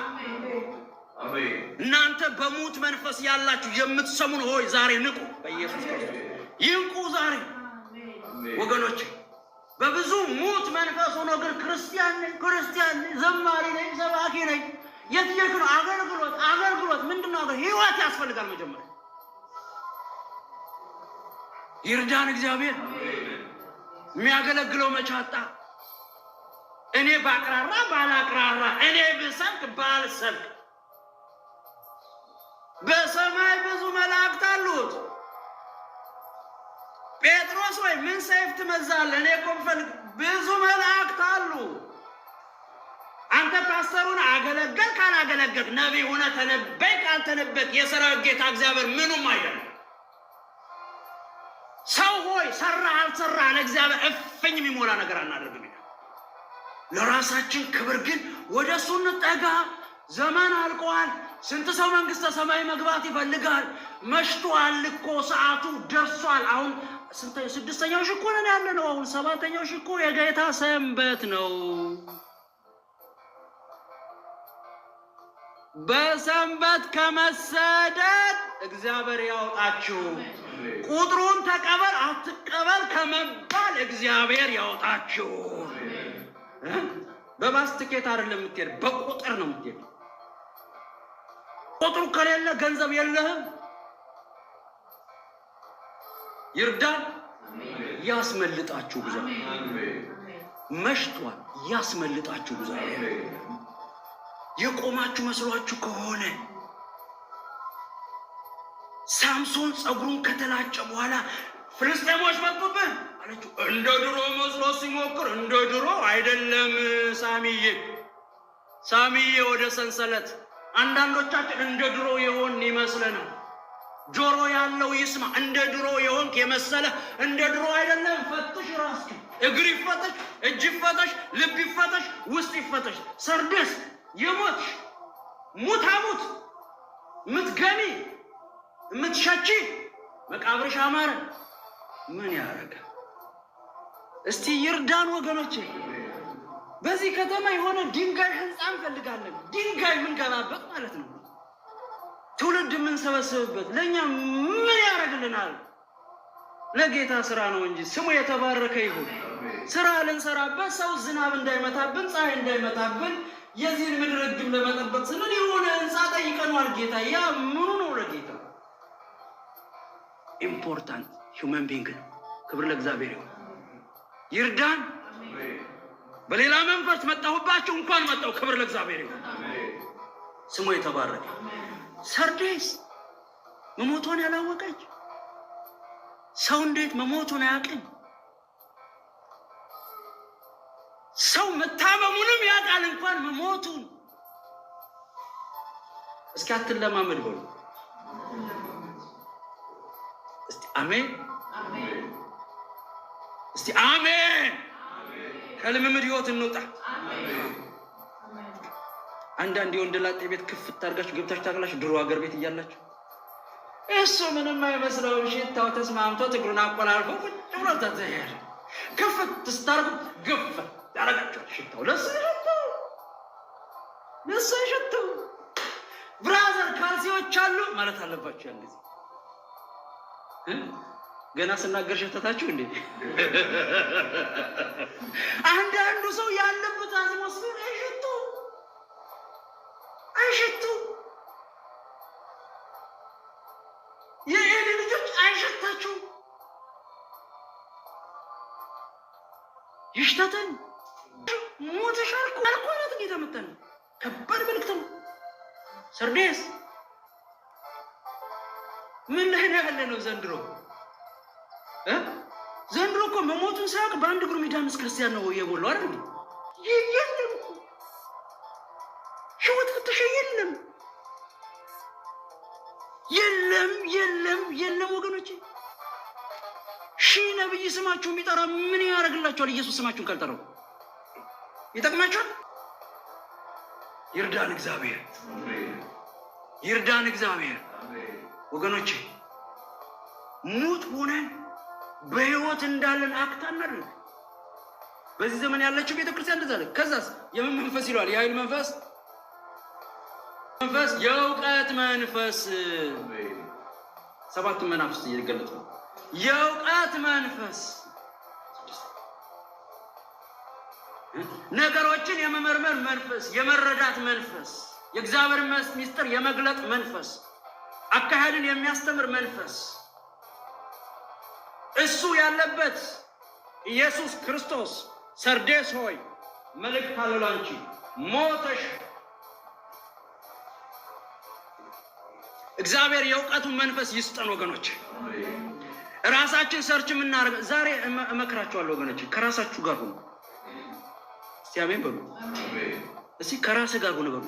እናንተ በሙት መንፈስ ያላችሁ የምትሰሙን ሆይ ዛሬ ንቁ፣ በኢየሱስ ክርስቶስ ይንቁ ዛሬ ወገኖች። በብዙ ሙት መንፈስ ሆኖ ግን ክርስቲያን ነኝ፣ ክርስቲያን ነኝ፣ ዘማሪ ነኝ፣ ሰባኪ ነኝ። የት እየሄድክ ነው? አገልግሎት። አገልግሎት ምንድን ነው? ህይወት ያስፈልጋል። መጀመሪያ ይርዳን እግዚአብሔር። የሚያገለግለው መቻጣ እኔ ባቅራራ ባላቅራራ፣ እኔ ብሰብክ ባልሰብክ፣ በሰማይ ብዙ መላእክት አሉት። ጴጥሮስ ወይ ምን ሰይፍ ትመዛለህ? እኔ እኮ ብፈልግ ብዙ መላእክት አሉ። አንተ ፓስተሩን አገለገልክ ካላገለገልክ፣ ነቢይ ሆነህ ተነበይክ ካልተነበይክ፣ የሰራዊት ጌታ እግዚአብሔር ምኑም አይደለም። ሰው ሆይ ሰራ አልሰራ ለእግዚአብሔር እፍኝ የሚሞላ ነገር አናደርግም ይላል። ለራሳችን ክብር ግን ወደ እሱ እንጠጋ። ዘመን አልቀዋል። ስንት ሰው መንግስተ ሰማይ መግባት ይፈልጋል። መሽቷል እኮ፣ ሰዓቱ ደርሷል። አሁን ስድስተኛው ሺህ እኮ ነን ያለ ነው። አሁን ሰባተኛው ሺህ እኮ የጌታ ሰንበት ነው። በሰንበት ከመሰደድ እግዚአብሔር ያውጣችሁ። ቁጥሩን ተቀበል አትቀበል ከመባል እግዚአብሔር ያውጣችሁ። በባስ ትኬት አይደለም የምትሄድ፣ በቁጥር ነው የምትሄድ። ቁጥሩ ከሌለ ገንዘብ የለህም። ይርዳን፣ ያስመልጣችሁ እግዚአብሔር። መሽቷል፣ ያስመልጣችሁ እግዚአብሔር። የቆማችሁ መስሏችሁ ከሆነ ሳምሶን ፀጉሩን ከተላጨ በኋላ ፍልስጤሞች መጡብን አለችው። እንደ ድሮ መስሎ ሲሞክር እንደ ድሮ አይደለም ሳሚዬ፣ ሳሚዬ ወደ ሰንሰለት። አንዳንዶቻችን እንደ ድሮ የሆን ይመስለናል። ጆሮ ያለው ይስማ። እንደ ድሮ የሆንክ የመሰለ እንደ ድሮ አይደለም። ፈትሽ ራስህን። እግር ይፈተሽ፣ እጅ ይፈተሽ፣ ልብ ይፈተሽ፣ ውስጥ ይፈተሽ። ሰርዴስ የሞትሽ ሙታሙት ምትገሚ የምትሸቺ መቃብርሽ አማረ። ምን ያደርጋል? እስቲ ይርዳን ወገኖቼ። በዚህ ከተማ የሆነ ድንጋይ ህንፃ እንፈልጋለን። ድንጋይ የምንገባበት ማለት ነው። ትውልድ የምንሰበስብበት ለእኛ ምን ያደርግልናል? ለጌታ ስራ ነው እንጂ ስሙ የተባረከ ይሁን። ስራ ልንሰራበት ሰው ዝናብ እንዳይመታብን፣ ፀሐይ እንዳይመታብን የዚህን ምድር ሕግም ለመጠበቅ ስንል የሆነ ህንፃ ጠይቀነዋል። ጌታ ያ ምኑ ነው ለጌታ? Important human being ነው። ክብር ለእግዚአብሔር ይሁን። ይርዳን። በሌላ መንፈስ መጣሁባችሁ፣ እንኳን መጣሁ። ክብር ለእግዚአብሔር ይሁን። ስሙ የተባረከ። ሰርዴስ መሞቷን ያላወቀች ሰው እንዴት መሞቱን አያውቅም? ሰው መታመሙንም ያውቃል እንኳን መሞቱን። እስኪ አትለማመድ በሉ እስቲ አሜን፣ እስቲ አሜን። ከልምምድ ህይወት እንውጣ። አንዳንድ የወንድ ላጤ ቤት ክፍት አድርጋችሁ ገብታችሁ ታውቃላችሁ? ድሮ ሀገር ቤት እያላችሁ እሱ ምንም አይመስለውም። ሽታው ተስማምቶ እግሩን አቆላልፎ ቁጭ ብሎ ተዘያለ። ክፍት ስታደርጉ ግፍ ያደርጋቸዋል። ሽታው ለሱ ሽታው ለሱ ሽታው brother ካልሲዎች አሉ ማለት አለባቸው። ያን ጊዜ ገና ስናገር ሸተታችሁ እንዴ? አንዳንዱ ሰው ያለበት atmosphere አይሸቱ አይሸቱ። የኤሊ ልጆች አይሸታችሁ። ይሽተተን ሞተሽ አልኮ አልኮ ጌታ መጣን። ከባድ መልእክት ነው። ሰርዴስ ምን ላይ ነው ያለ ነው ዘንድሮ? ዘንድሮ እኮ መሞቱን ሳያውቅ በአንድ እግሩ የሚዳምስ ክርስቲያን ነው የሞላው አይደል? የለም እኮ ህይወት ፍተሻ የለም፣ የለም፣ የለም፣ የለም ወገኖቼ። ሺህ ነብይ ስማችሁ የሚጠራ ምን ያደርግላችኋል? ኢየሱስ ስማችሁን ካልጠራው ይጠቅማችኋል? ይርዳን እግዚአብሔር፣ ይርዳን እግዚአብሔር። ወገኖቼ ሙት ሆነን በሕይወት እንዳለን act አናድርግ። በዚህ ዘመን ያለችው ቤተክርስቲያን እንደዛ አለ። ከዛስ የምን መንፈስ ይለዋል? የኃይል መንፈስ መንፈስ፣ የእውቀት መንፈስ። ሰባቱን መናፍስት እየገለጡ ነው። የእውቀት መንፈስ፣ ነገሮችን የመመርመር መንፈስ፣ የመረዳት መንፈስ፣ የእግዚአብሔር ምስጢር የመግለጥ መንፈስ፣ አካሄድን የሚያስተምር መንፈስ እሱ ያለበት ኢየሱስ ክርስቶስ ሰርዴስ ሆይ መልእክት አለው ላንቺ፣ ሞተሽ። እግዚአብሔር የእውቀቱን መንፈስ ይስጠን ወገኖች። ራሳችን search የምናደርገው ዛሬ እመክራችኋለሁ ወገኖች፣ ከራሳችሁ ጋር ሁኑ። እስቲ አሜን በሉ። እስቲ ከራስህ ጋር ሁኑ በሉ።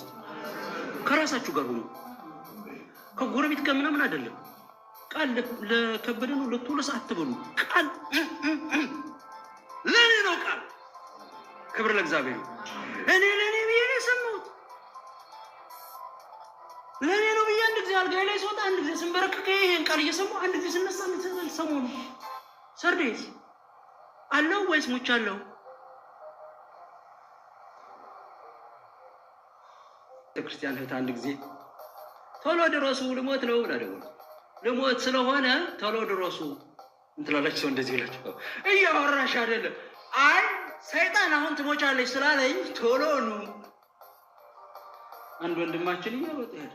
ከራሳችሁ ጋር ሁኑ። ከጎረቤት ጋር ምናምን አይደለም። ቃል ለከበደ ነው ለቶሎስ አትበሉ። ቃል ለእኔ ነው። ቃል ክብር ለእግዚአብሔር ነው። እኔ ለእኔ ብዬ ነው የሰማሁት። ለእኔ ነው ብዬ አንድ ጊዜ አልጋዬ ላይ ስወጣ፣ አንድ ጊዜ ስንበረከክ ይሄን ቃል እየሰማሁ፣ አንድ ጊዜ ስነሳ፣ አንድ ጊዜ ሰሞኑ ሰርዴስ አለው ወይስ ሙቻለሁ? ቤተክርስቲያን እህት አንድ ጊዜ ቶሎ ድረሱ ልሞት ነው ብላ ደወለች። ልሞት ስለሆነ ቶሎ ድረሱ እንትላላችሁ። ሰው እንደዚህ ብላችሁ እያወራሽ አይደለም። አይ ሰይጣን አሁን ትሞቻለች ስላለኝ ቶሎ ኑ። አንድ ወንድማችን እየሮጠ ሄደ።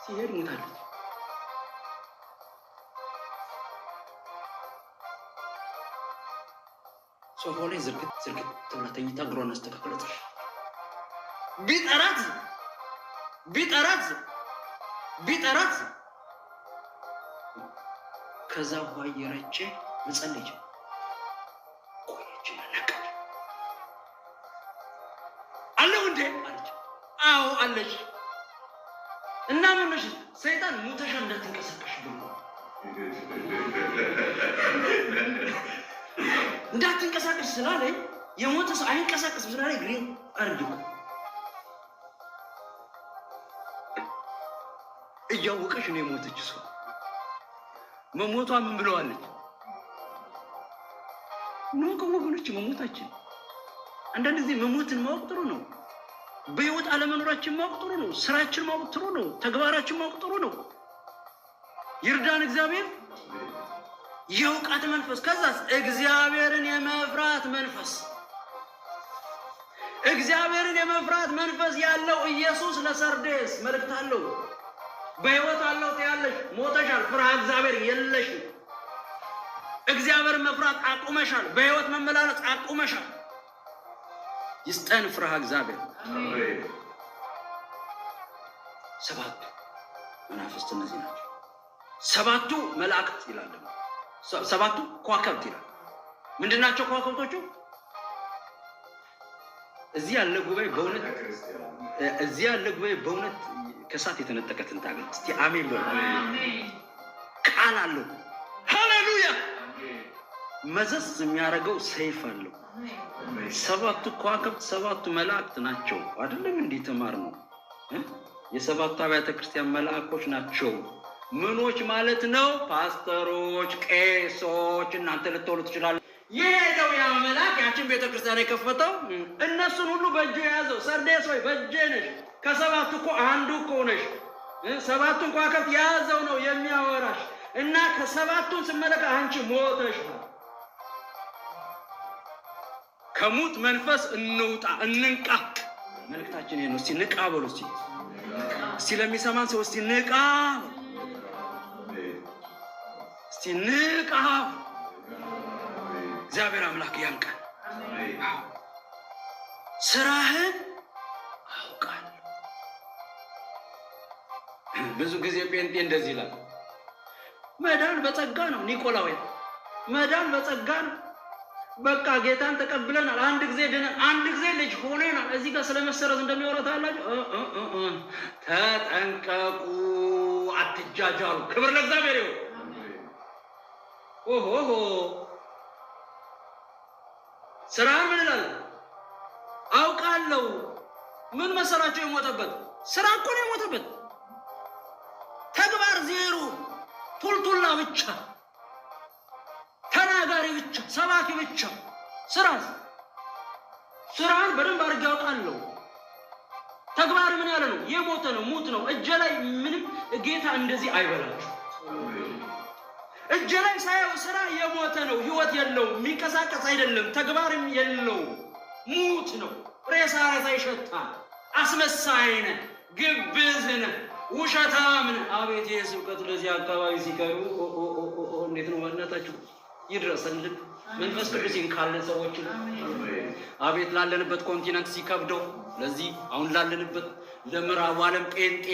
ሲሄድ ሞታለች። ሶፋው ላይ ዝርግት ዝርግት ብላ ተኝታ እግሯን አስተካክላ ቢጠራት ቢጠራት ቢጠራት ከዛ ውሃ እየረጨ መጸለይ ጀመረ። ቆየችና ነቃች። አለሁ እንዴ አለች። አዎ አለች። እና ምን ሆነሽ? ሰይጣን ሙተሻ እንዳትንቀሳቀሽ ብሎ እንዳትንቀሳቀሽ ስላለኝ፣ የሞተ ሰው አይንቀሳቀስም ስላለኝ ግሬ አርግ እያወቀች ነው የሞተች። ሰው መሞቷ ምን ብለዋለች? እንወቀው ወገኖች፣ መሞታችን አንዳንድ ጊዜ መሞትን ማወቅ ጥሩ ነው። በህይወት አለመኖራችን ማወቅ ጥሩ ነው። ስራችን ማወቅ ጥሩ ነው። ተግባራችን ማወቅ ጥሩ ነው። ይርዳን እግዚአብሔር። የእውቀት መንፈስ፣ ከዛስ እግዚአብሔርን የመፍራት መንፈስ። እግዚአብሔርን የመፍራት መንፈስ ያለው ኢየሱስ ለሰርዴስ መልእክት አለው። በህይወት አለው ትያለሽ፣ ሞተሻል። ፍርሃ እግዚአብሔር የለሽም። እግዚአብሔርን መፍራት አቁመሻል። በህይወት መመላለስ አቁመሻል። ይስጠን ፍርሃ እግዚአብሔር። ሰባቱ መናፍስት እነዚህ ናቸው። ሰባቱ መላእክት ይላል ደግሞ ሰባቱ ከዋክብት ይላል። ምንድን ናቸው ከዋክብቶቹ? እዚህ ያለ ጉባኤ በእውነት እዚህ ያለ ጉባኤ በእውነት ከእሳት የተነጠቀ ትንታግ ነው። እስቲ አሜን በሉ። ቃል አለው። ሃሌሉያ! መዘዝ የሚያደርገው ሰይፍ አለው። ሰባቱ ከዋክብት ሰባቱ መላእክት ናቸው። አይደለም እንዲህ ተማር ነው። የሰባቱ አብያተ ክርስቲያን መላእኮች ናቸው። ምኖች ማለት ነው? ፓስተሮች፣ ቄሶች እናንተ ልትሆኑ ትችላለ። የሄደው ያ መልአክ ያችን ቤተክርስቲያን የከፈተው እነሱን ሁሉ በእጁ የያዘው ሰርዴስ ሆይ በእጄ ነሽ፣ ከሰባቱ እኮ አንዱ እኮ ነሽ። ሰባቱን ከዋክብት የያዘው ነው የሚያወራሽ እና ከሰባቱን ስመለከት አንቺ ሞተሻል። ከሙት መንፈስ እንውጣ፣ እንንቃ። መልእክታችን ይሄ ነው። እስቲ ንቃ በሉ። እስቲ እስቲ ለሚሰማን ሰው እስቲ ንቃ፣ እስቲ ንቃ። እግዚአብሔር አምላክ ያንቃል። ስራህን አውቃለሁ። ብዙ ጊዜ ጴንጤ እንደዚህ ይላል፣ መዳን በጸጋ ነው። ኒቆላውያን መዳን በጸጋ ነው። በቃ ጌታን ተቀብለናል፣ አንድ ጊዜ ድነን፣ አንድ ጊዜ ልጅ ሆነናል። እዚህ ጋር ስለመሰረዝ እንደሚያወራ ታያላችሁ። ተጠንቀቁ፣ አትጃጃሉ። ክብር ለእግዚአብሔር ይሁን። ኦሆ ስራህን ምን እላለሁ አውቃለሁ። ምን መሰላቸው የሞተበት? ስራ እኮ ነው የሞተበት። ተግባር ዜሮ፣ ቱልቱላ ብቻ፣ ተናጋሪ ብቻ፣ ሰባኪ ብቻ። ስራ ስራን በደንብ አድርጌ አውቃለሁ። ተግባር ምን ያለ ነው? የሞተ ነው፣ ሙት ነው። እጀ ላይ ምንም ጌታ እንደዚህ አይበላችሁ። እጀ ላይ ሳየው ስራ የሞተ ነው፣ ህይወት የለውም፣ የሚንቀሳቀስ አይደለም፣ ተግባርም የለውም፣ ሙት ነው። ሬሳ ሬሳ ይሸታል። አስመሳይ ነህ፣ ግብዝ ነህ፣ ውሸታም ነህ። አቤት ይህ ስብከት ለዚህ አካባቢ ሲቀሩ እንዴት ነው በእናታችሁ ይድረስልን። መንፈስ ቅዱስ ይንካልን ሰዎችን። አቤት ላለንበት continent ሲከብደው ለዚህ አሁን ላለንበት ለምዕራቡ ዓለም ጴንጤ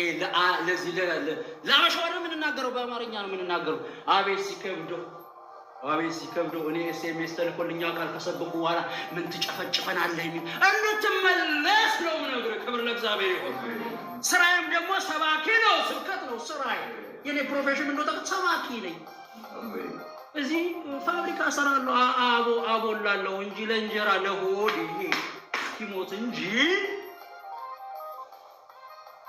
ለዚህ ለአበሻው ነው የምንናገረው፣ በአማርኛ ነው የምንናገረው። አቤት ሲከብደው፣ አቤት ሲከብደው። እኔ SMS ተልኮልኛ ቃል ከሰበኩ በኋላ ምን ትጨፈጭፈናለህ የሚል እንድትመለስ ነው የምነግርህ። ክብር ለእግዚአብሔር ይሁን። ስራዬም ደግሞ ሰባኪ ነው፣ ስብከት ነው ስራዬ። የኔ profession ምን እንደሆነ ሰባኪ ነኝ። እዚህ ፋብሪካ እሰራለሁ፣ አቦላለሁ እንጂ ለእንጀራ ለሆድ ይሞት እንጂ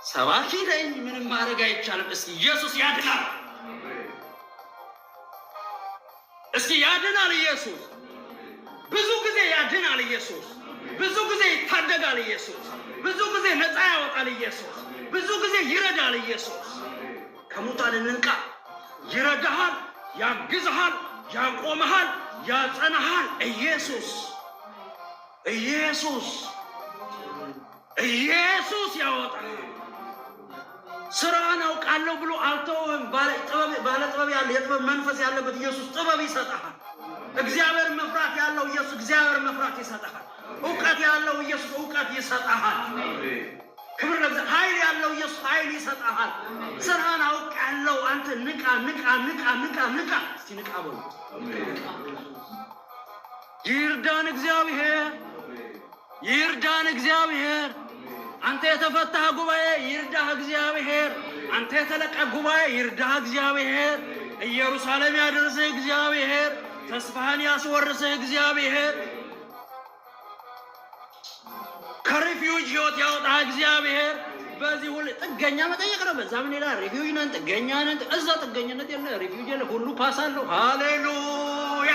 ሰባኪ ነኝ። ምንም ማድረግ አይቻልም። እስኪ ኢየሱስ ያድናል። እስኪ ያድናል ኢየሱስ። ብዙ ጊዜ ያድናል ኢየሱስ። ብዙ ጊዜ ይታደጋል ኢየሱስ። ብዙ ጊዜ ነፃ ያወጣል ኢየሱስ። ብዙ ጊዜ ይረዳል ኢየሱስ። ከሙታን እንንቃ። ይረዳሃል፣ ያግዝሃል፣ ያቆመሃል፣ ያጸናሃል ኢየሱስ። ኢየሱስ ኢየሱስ ያወጣል። ስራን አውቃለሁ ብሎ አልተውህም። ባለ ጥበብ ያለ የጥበብ መንፈስ ያለበት ኢየሱስ ጥበብ ይሰጥሃል። እግዚአብሔር መፍራት ያለው ኢየሱስ እግዚአብሔር መፍራት ይሰጥሃል። እውቀት ያለው ኢየሱስ እውቀት ይሰጥሃል። ክብር ለእግዚአብሔር። ኃይል ያለው ኢየሱስ ኃይል ይሰጥሃል። ስራን አውቃለሁ አንተ ንቃ፣ ንቃ፣ ንቃ፣ ንቃ፣ ንቃ። እስቲ ንቃ በሉ። ይርዳን እግዚአብሔር፣ ይርዳን እግዚአብሔር። አንተ የተፈታህ ጉባኤ ይርዳህ እግዚአብሔር። አንተ የተለቀ ጉባኤ ይርዳህ እግዚአብሔር። ኢየሩሳሌም ያደርስህ እግዚአብሔር። ተስፋህን ያስወርስህ እግዚአብሔር። ከ refugee ህይወት ያወጣህ እግዚአብሔር። በዚህ ሁሉ ጥገኛ መጠየቅ ነው። በዛ ምን ይላል? refugee ነን፣ ጥገኛ ነን። እዛ ጥገኝነት የለ፣ refugee የለ፣ ሁሉ pass አለው። ሃሌሉያ።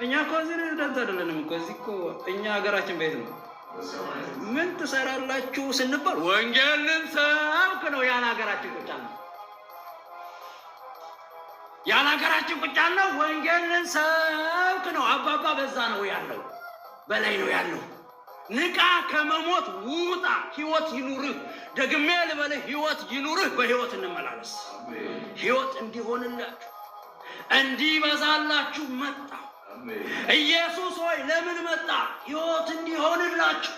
እኛ እኮ እዚህ resident አይደለንም እኮ እዚህ እኮ እኛ ሀገራችን ቤት ነው። ምን ትሰራላችሁ ስንባል ወንጌል ልንሰብክ ነው። ያለ ሀገራችን ቁጫ ነው። ያለ ሀገራችን ቁጫ ነው። ወንጌል ልንሰብክ ነው። አባባ በዛ ነው ያለው፣ በላይ ነው ያለው። ንቃ፣ ከመሞት ውጣ፣ ህይወት ይኑርህ። ደግሜ ልበልህ፣ ህይወት ይኑርህ። በህይወት እንመላለስ። ህይወት እንዲሆንላችሁ እንዲበዛላችሁ መጣ። ኢየሱስ ሆይ ለምን መጣ? ህይወት እንዲሆንላችሁ፣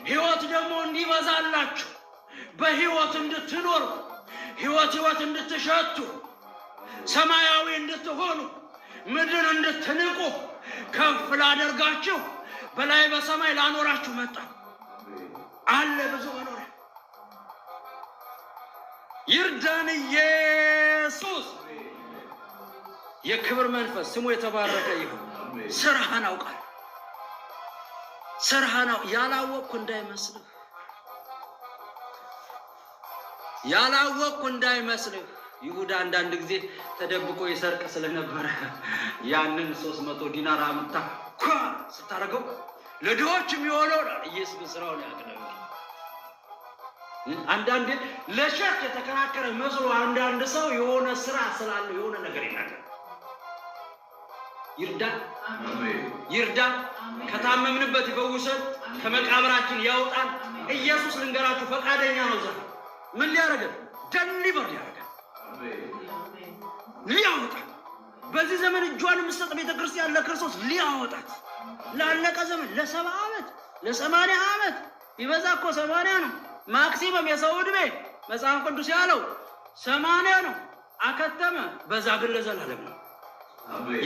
ህይወት ደግሞ እንዲበዛላችሁ፣ በህይወት እንድትኖሩ፣ ህይወት ህይወት እንድትሸቱ፣ ሰማያዊ እንድትሆኑ፣ ምድርን እንድትንቁ፣ ከፍ ላደርጋችሁ፣ በላይ በሰማይ ላኖራችሁ መጣ። አለ ብዙ መኖሪያ። ይርዳን ኢየሱስ። የክብር መንፈስ ስሙ የተባረከ ይሁን። ስራህን አውቃለሁ። ስራህን ያላወቅኩ እንዳይመስልህ፣ ያላወቅኩ እንዳይመስልህ። ይሁዳ አንዳንድ ጊዜ ተደብቆ ይሰርቅ ስለነበረ ያንን 300 ዲናር አምጥታ ኳ ስታደርገው ለድሆች የሚሆነው ኢየሱስ ስራውን ያውቅ ነበር። አንዳንዴ ለ church የተከራከረ መስሎ አንዳንድ ሰው የሆነ ስራ ስላለው የሆነ ነገር ይናገር። ይርዳን፣ ይርዳን። ከታመምንበት ይፈውሰን፣ ከመቃብራችን ያውጣን። ኢየሱስ ልንገራችሁ ፈቃደኛ ነው። ዛሬ ምን ሊያደርገን? deliver ሊያደርገን፣ ሊያወጣን። በዚህ ዘመን እጇን የምትሰጥ ቤተ ክርስቲያን ለክርስቶስ ሊያወጣት ላለቀ ዘመን ለ70 ዓመት ለ80 ዓመት ይበዛ እኮ 80 ነው maximum የሰው ዕድሜ መጽሐፍ ቅዱስ ያለው 80 ነው። አከተመ። በዛ ግን ለዘላለም ነው።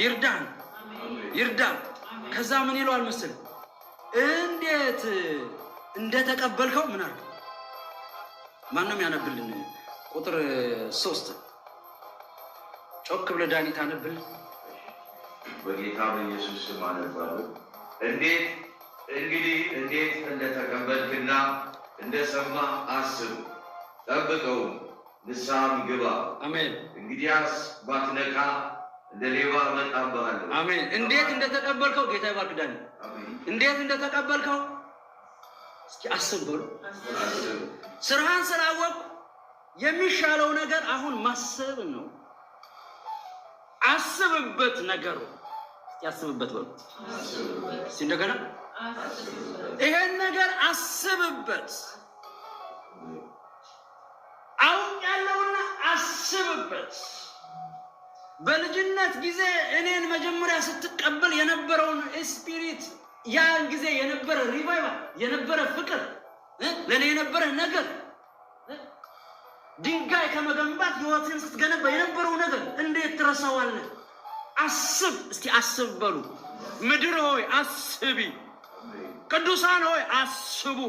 ይርዳን፣ ይርዳን። ከዛ ምን ይለዋል መሰለህ? እንዴት እንደተቀበልከው ምን አድርገው። ማንም ያነብልን? ቁጥር 3 ጮክ ብለህ ዳኒ ታነብልን። በጌታ በኢየሱስ ስም አነባለሁ። እንዴት እንግዲህ እንዴት እንደተቀበልክና እንደሰማህ አስብ፣ ጠብቀውም፣ ንስሐም ግባ። አሜን። እንግዲያስ ባትነቃ እንደ ሌባ እመጣብሃለሁ። አሜን። እንዴት እንደተቀበልከው ጌታ ይባርክ ዳኒ። አሜን። እንዴት እንደተቀበልከው እስኪ አስብ በሉ። አስብ። ስራህን ስላወቅኩ የሚሻለው ነገር አሁን ማሰብ ነው። አስብበት ነገሩ። እስኪ አስብበት በሉ። እስኪ እንደገና ይሄን ነገር አስብበት። አውቄያለሁና አስብበት። በልጅነት ጊዜ እኔን መጀመሪያ ስትቀበል የነበረውን spirit፣ ያን ጊዜ የነበረ revival፣ የነበረ ፍቅር፣ ለእኔ የነበረ ነገር፣ ድንጋይ ከመገንባት ህይወትን ስትገነባ የነበረው ነገር እንዴት ትረሳዋለህ? አስብ፣ እስቲ አስብ በሉ። ምድር ሆይ አስቢ፣ ቅዱሳን ሆይ አስቡ፣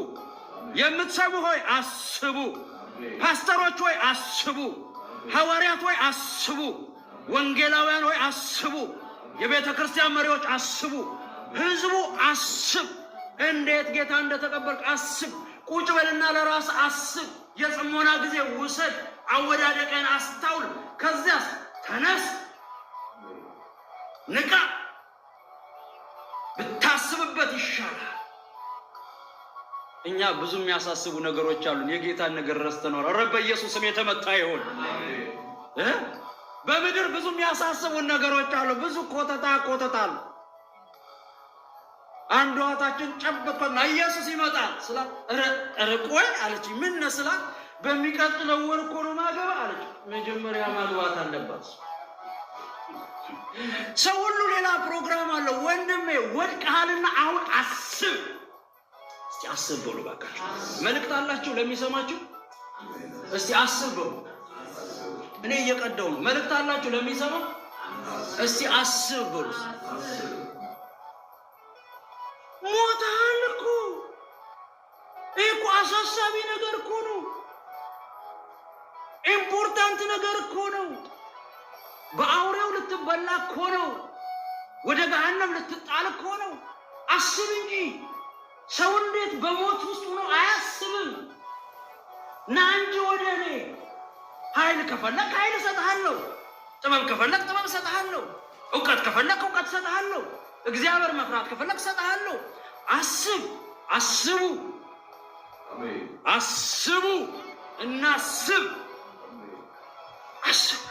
የምትሰሙ ሆይ አስቡ፣ ፓስተሮች ሆይ አስቡ፣ ሐዋርያት ሆይ አስቡ፣ ወንጌላውያን ሆይ አስቡ፣ የቤተ ክርስቲያን መሪዎች አስቡ፣ ህዝቡ አስብ። እንዴት ጌታ እንደተቀበልክ አስብ። ቁጭ በልና ለራስ አስብ። የጽሞና ጊዜ ውሰድ። አወዳደቅህን አስታውል። ከዚያስ ተነስ፣ ንቃ። ብታስብበት ይሻላል። እኛ ብዙ የሚያሳስቡ ነገሮች አሉን። የጌታን ነገር ረስተነዋል። ኧረ በኢየሱስ ስም የተመታ ይሆን። በምድር ብዙ የሚያሳስቡን ነገሮች አሉ። ብዙ ኮተታ ኮተታ አሉ። አንዷ እህታችን ጨበጥኳትና ኢየሱስ ይመጣል ስላት፣ ኧረ ቆይ አለች። ምን ነው ስላት፣ በሚቀጥለው ወር እኮ ነው ማገባ አለች። መጀመሪያ ማግባት አለባት። ሰው ሁሉ ሌላ ፕሮግራም አለው። ወንድሜ ወድቀሃልና አሁን አስብ። እስቲ አስብ በሉ እባካችሁ። መልእክት አላችሁ ለሚሰማችሁ? እስቲ አስብ በሉ። እኔ እየቀደው ነው። መልእክት አላችሁ ለሚሰማ? እስቲ አስብ በሉ። ሞተሃል እኮ። ይህ እኮ አሳሳቢ ነገር እኮ ነው። Important ነገር እኮ ነው። በአውሬው ልትበላ እኮ ነው። ወደ ገሃነም ልትጣል እኮ ነው። አስብ እንጂ። ሰው እንዴት በሞት ውስጥ ሆኖ አያስብም? ና እንጂ ወደ እኔ። ኃይል ከፈለክ ኃይል እሰጥሃለሁ። ጥበብ ከፈለክ ጥበብ እሰጥሃለሁ። እውቀት ከፈለክ እውቀት እሰጥሃለሁ። እግዚአብሔር መፍራት ከፈለክ እሰጥሃለሁ። አስብ፣ አስቡ፣ አስቡ፣ እናስብ፣ አስብ።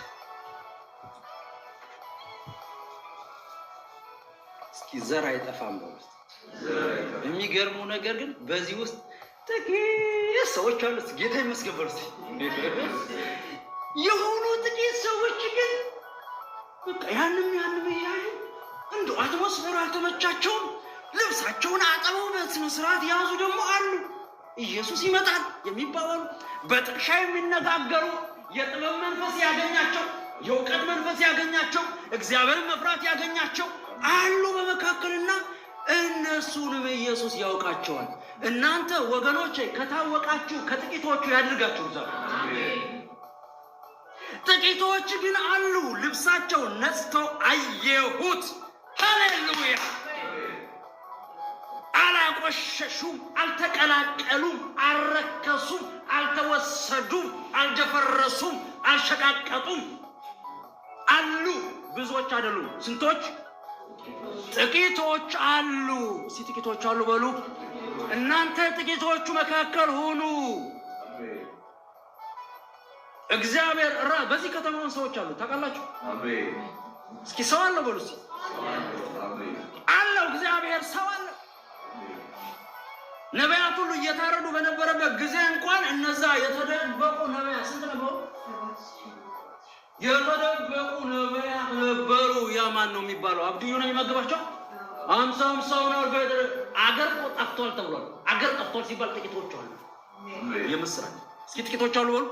እስኪ ዘር አይጠፋም በውስጥ። የሚገርመው ነገር ግን በዚህ ውስጥ ጥቂት ሰዎች አሉ። ጌታ ይመስገን በሉ። የሆኑ ጥቂት ሰዎች ግን በቃ ያንም ያንም እያዩ እንደው atmosphere ኡ አልተመቻቸውም። ልብሳቸውን አጥበው በስነ ስርዓት የያዙ ደግሞ አሉ። ኢየሱስ ይመጣል የሚባባሉ፣ በጥቅሻ የሚነጋገሩ፣ የጥበብ መንፈስ ያገኛቸው፣ የእውቀት መንፈስ ያገኛቸው፣ እግዚአብሔርን መፍራት ያገኛቸው አሉ በመካከልና እነሱንም ኢየሱስ ያውቃቸዋል። እናንተ ወገኖቼ ከታወቃችሁ ከጥቂቶቹ ያድርጋችሁ። እግዚአብሔር ጥቂቶች ግን አሉ፣ ልብሳቸው ነጽተው አየሁት። ሃሌሉያ! አላቆሸሹም፣ አልተቀላቀሉም፣ አልረከሱም፣ አልተወሰዱም፣ አልደፈረሱም፣ አልሸቃቀጡም አሉ። ብዙዎች አይደሉም። ስንቶች? ጥቂቶች አሉ። እስቲ ጥቂቶች አሉ በሉ። እናንተ ጥቂቶቹ መካከል ሁኑ። እግዚአብሔር በዚህ ከተማውን ሰዎች አሉ ታውቃላችሁ። እስኪ ሰው አለው በሉ። እስኪ አለው፣ እግዚአብሔር ሰው አለው። ነቢያት ሁሉ እየታረዱ በነበረበት ጊዜ እንኳን እነዛ የተደበቁ ነቢያት ስንት ነበሩ? የተደበቁ ነቢያት ነበሩ። ያ ማን ነው የሚባለው? አብድዩ ነው የሚመግባቸው። 50 50ውን አድርገው አገር እኮ ጠፍቷል ተብሏል። አገር ጠፍቷል ሲባል ጥቂቶች አሉ። የምስራች። እስኪ ጥቂቶች አሉ በሉ።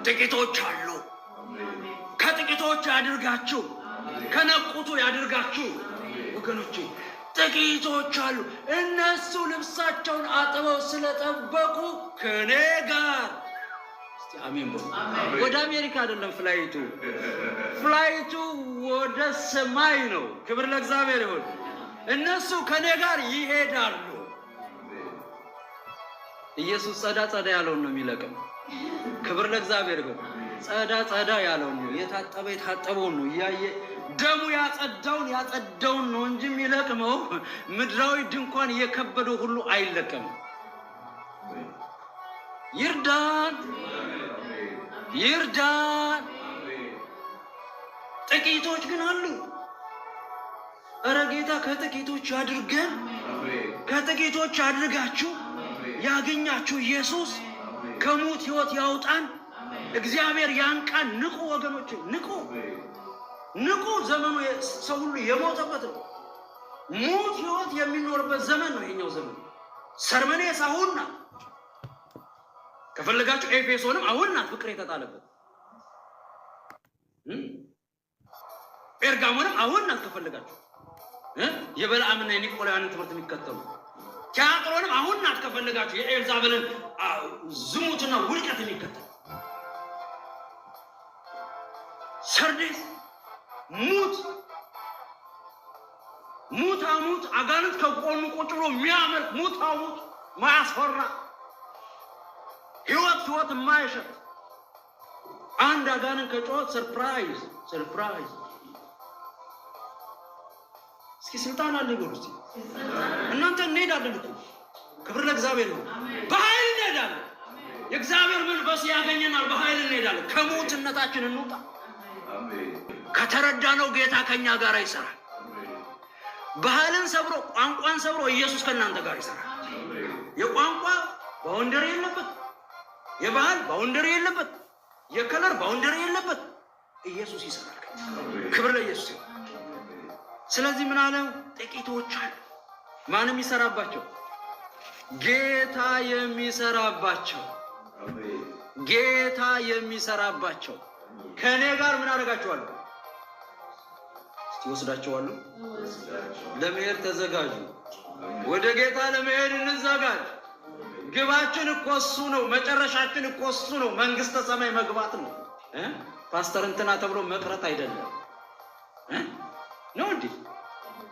ጥቂቶች አሉ። ከጥቂቶች ያድርጋችሁ፣ ከነቁቱ ያድርጋችሁ ወገኖቼ። ጥቂቶች አሉ። እነሱ ልብሳቸውን አጥበው ስለጠበቁ ከኔ ጋር፣ እስቲ አሜን በሉ። ወደ አሜሪካ አይደለም flight ኡ፣ flight ኡ ወደ ሰማይ ነው። ክብር ለእግዚአብሔር ይሁን። እነሱ ከኔ ጋር ይሄዳሉ። ኢየሱስ ጸዳ ጸዳ ያለውን ነው የሚለቅም። ክብር ለእግዚአብሔር ይሁን። ጸዳ ጸዳ ያለውን ነው፣ የታጠበ የታጠበውን ነው እያየ ደሙ ያጸዳውን ያጸዳውን ነው እንጂ የሚለቅመው ምድራዊ ድንኳን የከበደው ሁሉ አይለቀምም። ይርዳን ይርዳን። ጥቂቶች ግን አሉ። እረ ጌታ ከጥቂቶች አድርገን፣ ከጥቂቶች አድርጋችሁ ያገኛችሁ ኢየሱስ ከሙት ሕይወት ያውጣን። እግዚአብሔር ያንቃን። ንቁ ወገኖች፣ ንቁ ንቁ። ዘመኑ ሰው ሁሉ የሞተበት ነው። ሙት ሕይወት የሚኖርበት ዘመን ነው ይሄኛው ዘመን። ሰርመኔስ አሁን ናት። ከፈለጋችሁ ኤፌሶንም አሁን ናት ፍቅር የተጣለበት። ጴርጋሞንም አሁን ናት ከፈለጋችሁ የበለዓምና የኒቆላውያንን ትምህርት የሚከተሉ። ቲያጥሮንም አሁን ናት ከፈለጋችሁ የኤልዛቤልን ዝሙትና ውድቀት የሚከተሉ። ሰርዴስ ሙት ሙታ ሙት አጋንንት ከጎኑ ቁጭ ብሎ የሚያመልክ ሙታ ሙት ማያስፈራ ህይወት ህይወት የማይሸት አንድ አጋንንት ከጮኸ surprise surprise። እስኪ ስልጣን አለ ይበሉ እስኪ እናንተ። እንሄዳለን እኮ፣ ክብር ለእግዚአብሔር ነው። በኃይል እንሄዳለን። የእግዚአብሔር መንፈስ ያገኘናል። በኃይል እንሄዳለን። ከሞትነታችን እንውጣ። ከተረዳነው ጌታ ከኛ ጋር ይሰራል። ባህልን ሰብሮ ቋንቋን ሰብሮ ኢየሱስ ከእናንተ ጋር ይሰራል። የቋንቋ boundary የለበት፣ የባህል boundary የለበት፣ የ color boundary የለበት። ኢየሱስ ይሰራል። ክብር ለኢየሱስ ይሁን። ስለዚህ ምን አለው? ጥቂቶች አሉ። ማን የሚሰራባቸው? ጌታ የሚሰራባቸው፣ ጌታ የሚሰራባቸው። ከእኔ ጋር ምን አደርጋቸዋለሁ? እስቲ ወስዳቸዋለሁ። ለመሄድ ተዘጋጁ። ወደ ጌታ ለመሄድ እንዘጋጅ። ግባችን እኮ እሱ ነው። መጨረሻችን እኮ እሱ ነው። መንግስተ ሰማይ መግባት ነው። ፓስተር እንትና ተብሎ መቅረት አይደለም ነው እንዴ?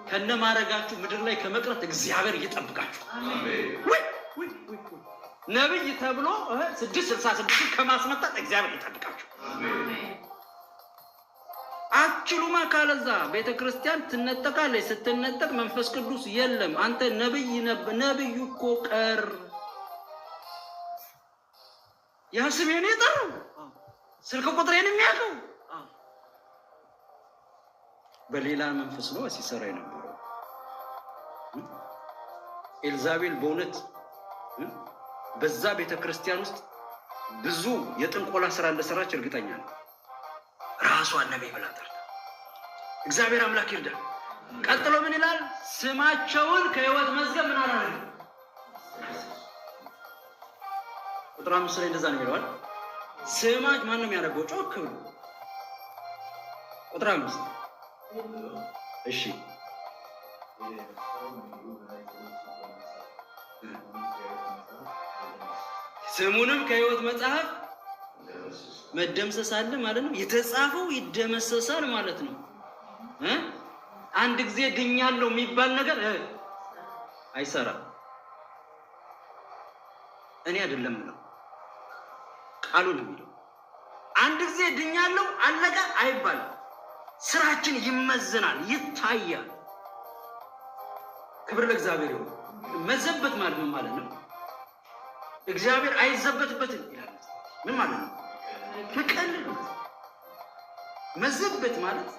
ከነማረጋችሁ ምድር ላይ ከመቅረት እግዚአብሔር ይጠብቃችሁ። ነብይ ተብሎ 666 ከማስመጣት እግዚአብሔር ይጠብቃችሁ። አችሉማ ካለዛ ቤተ ክርስቲያን ትነጠቃለች። ስትነጠቅ መንፈስ ቅዱስ የለም። አንተ ነብይ ነብዩ እኮ ቀር ያ ስሜን የጠራው ስልክ ቁጥሬን የሚያውቀው በሌላ መንፈስ ነው ሲሰራ የነበረው። ኤልዛቤል በእውነት በዛ ቤተ ክርስቲያን ውስጥ ብዙ የጥንቆላ ስራ እንደሰራች እርግጠኛ ነው። ራሷን ነቢይ ብላ ጠርታ እግዚአብሔር አምላክ ይርዳል። ቀጥሎ ምን ይላል? ስማቸውን ከሕይወት መዝገብ ምን አላለ? ቁጥር 5 ላይ እንደዛ ነው የሚለዋል። ስማች ማን ነው የሚያደርገው? ጮክ ብሎ ቁጥር 5። እሺ፣ ስሙንም ከሕይወት መጽሐፍ መደምሰስ አለ ማለት ነው። የተጻፈው ይደመሰሳል ማለት ነው። አንድ ጊዜ ድኛለሁ የሚባል ነገር አይሰራም። እኔ አይደለም ነው ቃሉ ነው የሚለው። አንድ ጊዜ ድኛለሁ አለቀ አይባልም። ስራችን ይመዘናል፣ ይታያል። ክብር ለእግዚአብሔር ይሁን። መዘበት ማለት ምን ማለት ነው? እግዚአብሔር አይዘበትበትም ይላል። ምን ማለት ነው? መቀለል። መዘበት ማለት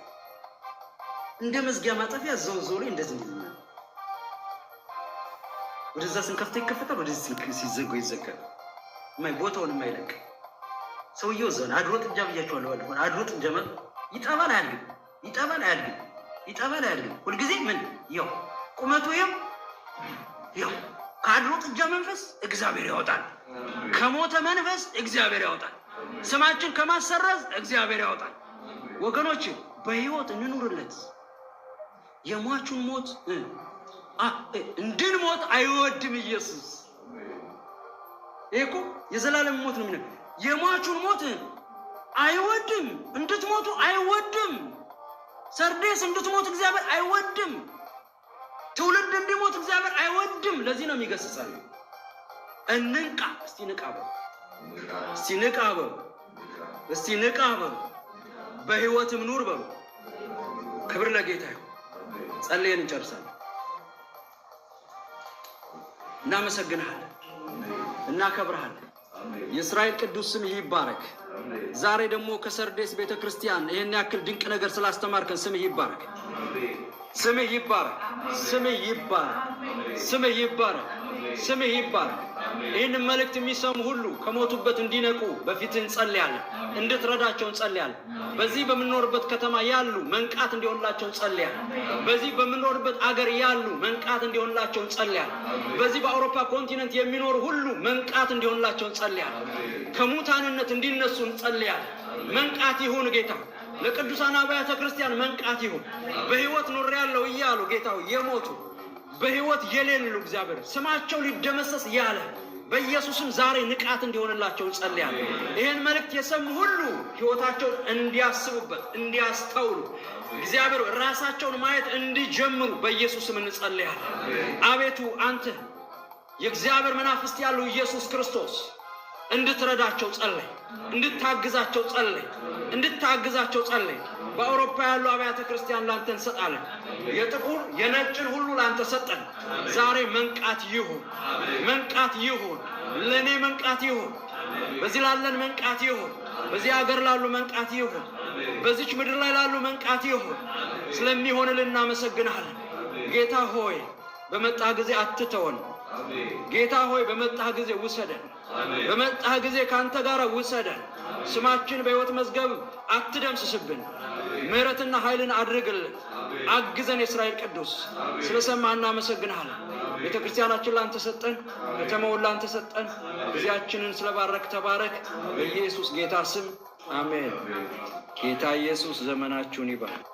እንደ መዝጊያ ማጠፊያ ዘው ዘው ላይ እንደዚህ እንደዚህ ማለት፣ ወደዛ ስንከፍተው ይከፈታል፣ ወደዚህ ሲዘጋው ይዘጋል። ቦታውን የማይለቅ ሰውየው እዛው ነው። አድሮ ጥጃ ብያቸዋለሁ። ባለፈው አድሮ ጥጃ ማለት ይጠባል አያድግም፣ ይጠባል አያድግም፣ ይጠባል አያድግም። ሁልጊዜ ምን ያው ቁመቱ ያው ያው። ከአድሮ ጥጃ መንፈስ እግዚአብሔር ያወጣል። ከሞተ መንፈስ እግዚአብሔር ያወጣል። ስማችን ከማሰረዝ እግዚአብሔር ያወጣል። ወገኖች፣ በህይወት እንኑርለት። የሟቹን ሞት እንድንሞት አይወድም ኢየሱስ። ይሄ እኮ የዘላለም ሞት ነው። የሟቹን ሞት አይወድም። እንድትሞቱ አይወድም። ሰርዴስ እንድትሞት እግዚአብሔር አይወድም። ትውልድ እንዲሞት እግዚአብሔር አይወድም። ለዚህ ነው የሚገስጸን። እንንቃ። እስቲ ንቃ በሉ። እስቲ ንቃ በሉ። እስቲ ንቃ በሉ። በሕይወትም ኑር በሉ። ክብር ለጌታ ይሁን። ጸልየን እንጨርሳለን። እናመሰግንሃለን፣ እናከብርሃለን። የእስራኤል ቅዱስ ስም ይባረክ። ዛሬ ደግሞ ከሰርዴስ ቤተ ክርስቲያን ይህን ያክል ድንቅ ነገር ስላስተማርከን ስምህ ይባረክ። ስምህ ይባረክ። ስምህ ይባረክ። ስምህ ይባረክ። ስምህ ይባረክ። ይህን መልእክት የሚሰሙ ሁሉ ከሞቱበት እንዲነቁ በፊትህ እንጸልያለን። እንድትረዳቸው እንጸልያለን። በዚህ በምንኖርበት ከተማ ያሉ መንቃት እንዲሆንላቸው እንጸልያለን። በዚህ በምንኖርበት አገር ያሉ መንቃት እንዲሆንላቸው እንጸልያለን። በዚህ በአውሮፓ continent የሚኖሩ ሁሉ መንቃት እንዲሆንላቸው እንጸልያለን። ከሙታንነት እንዲነሱ እንጸልያለን። መንቃት ይሁን ጌታ ለቅዱሳን አብያተ ክርስቲያን መንቃት ይሁን። በሕይወት ኖሬያለሁ እያሉ ጌታ ሆይ የሞቱ፣ በሕይወት የሌሉ፣ እግዚአብሔር ስማቸው ሊደመሰስ ያለ፣ በኢየሱስም ዛሬ ንቃት እንዲሆንላቸው እንጸልያለን። ይህን መልእክት የሰሙ ሁሉ ሕይወታቸውን እንዲያስቡበት፣ እንዲያስተውሉ፣ እግዚአብሔር ራሳቸውን ማየት እንዲጀምሩ በኢየሱስም እንጸልያለን። አቤቱ አንተ የእግዚአብሔር መናፍስት ያሉ ኢየሱስ ክርስቶስ እንድትረዳቸው ጸለይ፣ እንድታግዛቸው ጸለይ፣ እንድታግዛቸው ጸለይ። በአውሮፓ ያሉ አብያተ ክርስቲያን ላንተ እንሰጣለን። የጥቁር የነጭን ሁሉ ላንተ ሰጠን። ዛሬ መንቃት ይሁን፣ መንቃት ይሁን፣ ለእኔ መንቃት ይሁን፣ በዚህ ላለን መንቃት ይሁን፣ በዚህ ሀገር ላሉ መንቃት ይሁን፣ በዚች ምድር ላይ ላሉ መንቃት ይሁን። ስለሚሆንልን እናመሰግንሃለን። ጌታ ሆይ በመጣህ ጊዜ አትተወን። ጌታ ሆይ በመጣህ ጊዜ ውሰደን። በመጣህ ጊዜ ከአንተ ጋር ውሰደን። ስማችን በሕይወት መዝገብ አትደምስስብን። ምሕረትና ኃይልን አድርግልን፣ አግዘን። የእስራኤል ቅዱስ ስለሰማህ እናመሰግንሃለን። ቤተ ክርስቲያናችን ላንተ ሰጠን፣ ከተማውን ላንተ ሰጠን። ጊዜያችንን ስለባረክ ተባረክ። በኢየሱስ ጌታ ስም አሜን። ጌታ ኢየሱስ ዘመናችሁን ይባርክ።